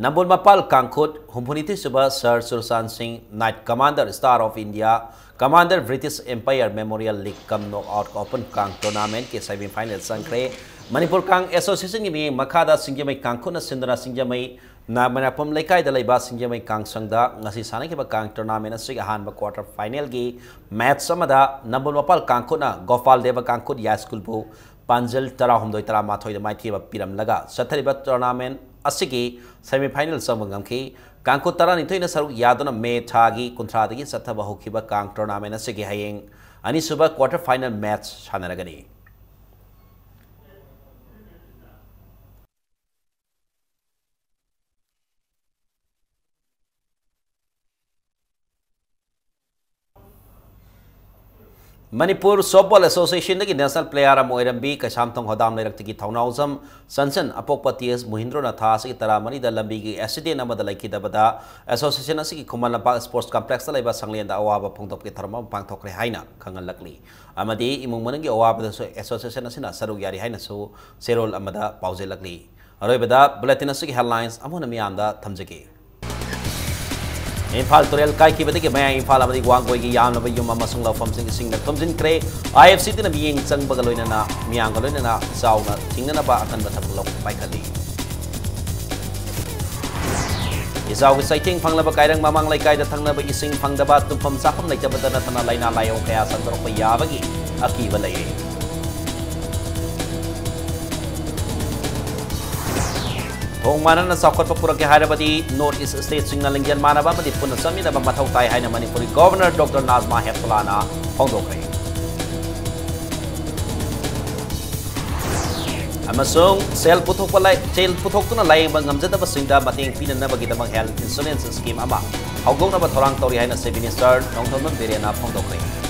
ꯅꯝꯕꯣꯜ ꯃꯄꯥꯜ ꯀꯥꯡꯈꯨꯠ ꯍꯨꯝꯐꯨꯅꯤꯊꯣꯏ ꯁꯨꯕ sir Churachand Singh knight commander star of India commander British empire memorial league cum knockout open kang ꯇꯣꯔꯅꯥꯃꯦꯟꯠꯀꯤ semi final ꯆꯪꯈ꯭ꯔꯦ꯫ ꯃꯅꯤꯄꯨꯔ ꯀꯥꯡ ꯑꯦꯁꯣꯁꯤꯌꯦꯁꯟꯒꯤ ꯃꯤꯠꯌꯦꯡ ꯃꯈꯥꯗ ꯁꯤꯡꯖꯃꯩ ꯀꯥꯡꯈꯨꯠꯅ ꯁꯤꯟꯗꯨꯅ ꯁꯤꯡꯖꯃꯩ ꯅꯥꯃꯔꯥꯄꯝ ꯂꯩꯀꯥꯏꯗ ꯂꯩꯕ ꯁꯤꯡꯖꯃꯩ ꯀꯥꯡꯁꯪꯗ ꯉꯁꯤ ꯁꯥꯟꯅꯈꯤꯕ ꯀꯥꯡ ꯇꯣꯔꯅꯥꯃꯦꯟꯠ ꯑꯁꯤꯒꯤ ꯑꯍꯥꯟꯕ quarter final ꯒꯤ ꯃꯦꯠꯆ ꯑꯃꯗ ꯅꯝꯕꯣꯜ ꯃꯄꯥꯜ ꯀꯥꯡꯈꯨꯠꯅ ꯒꯣꯄꯥꯜ ꯗꯦꯕ ꯀꯥꯡꯈꯨꯠ ꯌꯥꯏ ꯁ꯭ꯀꯨꯜꯕꯨ ꯄꯥꯟꯖꯜ ꯇꯔꯥꯍꯨꯝꯗꯣꯏ ꯇꯔꯥꯃꯥꯊꯣꯏꯗ ꯃꯥꯏꯊꯤꯕ ꯄꯤꯔꯝꯂꯒ ꯆꯠꯊꯔꯤꯕ ꯇꯣꯔꯅꯥꯃꯦꯟꯠ ꯑꯁꯤꯒꯤ semi final ꯆꯪꯕ ꯉꯝꯈꯤ꯫ ꯀꯥꯡꯈꯨꯠ ꯇꯔꯥꯅꯤꯊꯣꯏꯅ ꯁꯔꯨꯛ ꯌꯥꯗꯨꯅ ꯃꯦ ꯊꯥꯒꯤ ꯀꯨꯟꯊ꯭ꯔꯥꯗꯒꯤ ꯆꯠꯊꯕ ꯍꯧꯈꯤꯕ ꯀꯥꯡ ꯇꯣꯔꯅꯥꯃꯦꯟꯠ ꯑꯁꯤꯒꯤ ꯍꯌꯦꯡ ꯑꯅꯤꯁꯨꯕ quarter final ꯃꯦꯠꯆ ꯁꯥꯟꯅꯔꯒꯅꯤ꯫ ꯃꯅꯤꯄꯨꯔ ꯁꯣꯞꯕꯣꯜ ꯑꯦꯁꯣꯁꯤꯌꯦꯁꯟꯗꯒꯤ ꯅꯦꯁꯅꯦꯜ ꯄ꯭ꯂꯦꯌꯥꯔ ꯑꯃ ꯑꯣꯏꯔꯝꯕꯤ ꯀꯩꯁꯥꯝꯊꯣꯡ ꯍꯣꯗꯥꯝ ꯂꯩꯔꯛꯇꯒꯤ ꯊꯧꯅꯥꯎꯖꯝ ꯁꯟꯁꯟ ꯑꯄꯣꯛꯄ ꯇꯤ ꯑꯦꯁ ꯃꯨꯍꯤꯟꯗ꯭ꯔꯣꯅ ꯊꯥ ꯑꯁꯤꯒꯤ ꯇꯔꯥꯃꯔꯤꯗ ꯂꯝꯕꯤꯒꯤ ꯑꯦꯛꯁꯤꯗꯦꯟ ꯑꯃꯗ ꯂꯩꯈꯤꯗꯕꯗ ꯑꯦꯁꯣꯁꯤꯌꯦꯁꯟ ꯑꯁꯤꯒꯤ ꯈꯨꯃꯟ ꯂꯝꯄꯥꯛ ꯁ꯭ꯄꯣꯔꯠꯁ ꯀꯝꯄ꯭ꯂꯦꯛꯁꯇ ꯂꯩꯕ ꯁꯪꯂꯦꯟꯗ ꯑꯋꯥꯕ ꯐꯣꯡꯗꯣꯛꯄꯒꯤ ꯊꯧꯔꯝ ꯑꯃ ꯄꯥꯡꯊꯣꯛꯈ꯭ꯔꯦ ꯍꯥꯏꯅ ꯈꯪꯍꯜꯂꯛꯂꯤ꯫ ꯑꯃꯗꯤ ꯏꯃꯨꯡ ꯃꯅꯨꯡꯒꯤ ꯑꯋꯥꯕꯗꯁꯨ ꯑꯦꯁꯣꯁꯤꯌꯦꯁꯟ ꯑꯁꯤꯅ ꯁꯔꯨꯛ ꯌꯥꯔꯤ ꯍꯥꯏꯅꯁꯨ ꯆꯦꯔꯣꯜ ꯑꯃꯗ ꯄꯥꯎꯖꯦꯜꯂꯛꯂꯤ꯫ ꯑꯔꯣꯏꯕꯗ ꯕꯨꯂꯦꯇꯤꯟ ꯑꯁꯤꯒꯤ ꯍꯦꯗꯂꯥꯏꯟꯁ ꯑꯃꯨꯛ ꯍꯟꯅ ꯃꯤꯌꯥꯝꯗ ꯊꯝꯖꯒꯦ꯫ ꯏꯝꯐꯥꯜ ꯇꯨꯔꯦꯜ ꯀꯥꯏꯈꯤꯕꯗꯒꯤ ꯃꯌꯥꯡ ꯏꯝꯐꯥꯜ ꯑꯃꯗꯤ ꯋꯥꯡꯒꯣꯏꯒꯤ ꯌꯥꯝꯂꯕ ꯌꯨꯝ ꯑꯃꯁꯨꯡ ꯂꯧꯐꯝꯁꯤꯡ ꯏꯁꯤꯡꯅ ꯊꯨꯝꯖꯤꯟꯈ꯭ꯔꯦ꯫ ꯑꯥꯏ ꯑꯦꯐ ꯁꯤꯗꯅ ꯃꯤꯠꯌꯦꯡ ꯆꯪꯕꯒ ꯂꯣꯏꯅꯅ ꯃꯤꯌꯥꯝꯒ ꯂꯣꯏꯅꯅ ꯏꯆꯥꯎꯅ ꯊꯤꯡꯅꯅꯕ ꯑꯀꯟꯕ ꯊꯕꯛ ꯂꯧ-, ꯄꯥꯏꯈꯠꯂꯤ꯫ ꯏꯆꯥꯎꯒꯤ ꯆꯩꯊꯦꯡ ꯐꯪꯂꯕ ꯀꯥꯏꯔꯪ ꯃꯃꯥꯡ ꯂꯩꯀꯥꯏꯗ ꯊꯛꯅꯕ ꯏꯁꯤꯡ ꯐꯪꯗꯕ, ꯇꯨꯝꯐꯝ ꯆꯥꯐꯝ ꯂꯩꯇꯕꯗ ꯅꯠꯇꯅ ꯂꯥꯏꯅꯥ ꯂꯥꯏꯑꯣꯡ ꯀꯌꯥ ꯁꯟꯗꯣꯔꯛꯄ ꯌꯥꯕꯒꯤ ꯑꯀꯤꯕ ꯂꯩꯔꯦ꯫ ꯊꯣꯡ ꯃꯥꯟꯅꯅ ꯆꯥꯎꯈꯠꯄ ꯄꯨꯔꯛꯀꯦ ꯍꯥꯏꯔꯕꯗꯤ North East stateꯁꯤꯡꯅ ꯂꯤꯡꯖꯦꯜ ꯃꯥꯟꯅꯕ ꯑꯃꯗꯤ ꯄꯨꯟꯅ ꯆꯠꯃꯤꯟꯅꯕ ꯃꯊꯧ ꯇꯥꯏ ꯍꯥꯏꯅ ꯃꯅꯤꯄꯨꯔꯒꯤ Governor Doctor ꯅꯥꯖꯃꯥ ꯍꯦꯞꯇꯨꯂꯥꯅ ꯐꯣꯡꯗꯣꯛꯈ꯭ꯔꯦ꯫ ꯑꯃꯁꯨꯡ ꯁꯦꯜ ꯄꯨꯊꯣꯛꯄ ꯂꯥꯏ-, ꯁꯦꯜ ꯄꯨꯊꯣꯛꯇꯨꯅ ꯂꯥꯌꯦꯡꯕ ꯉꯝꯖꯗꯕꯁꯤꯡꯗ ꯃꯇꯦꯡ ꯄꯤꯅꯅꯕꯒꯤꯗꯃꯛ health insurance scheme ꯑꯃ ꯍꯧꯗꯣꯛꯅꯕ ꯊꯧꯔꯥꯡ ꯇꯧꯔꯤ ꯍꯥꯏꯅ Chief Minister ꯅꯣꯡꯊꯣꯝꯕꯝ ꯕꯤꯔꯦꯟꯅ ꯐꯣꯡꯗꯣꯛꯈ꯭ꯔꯦ꯫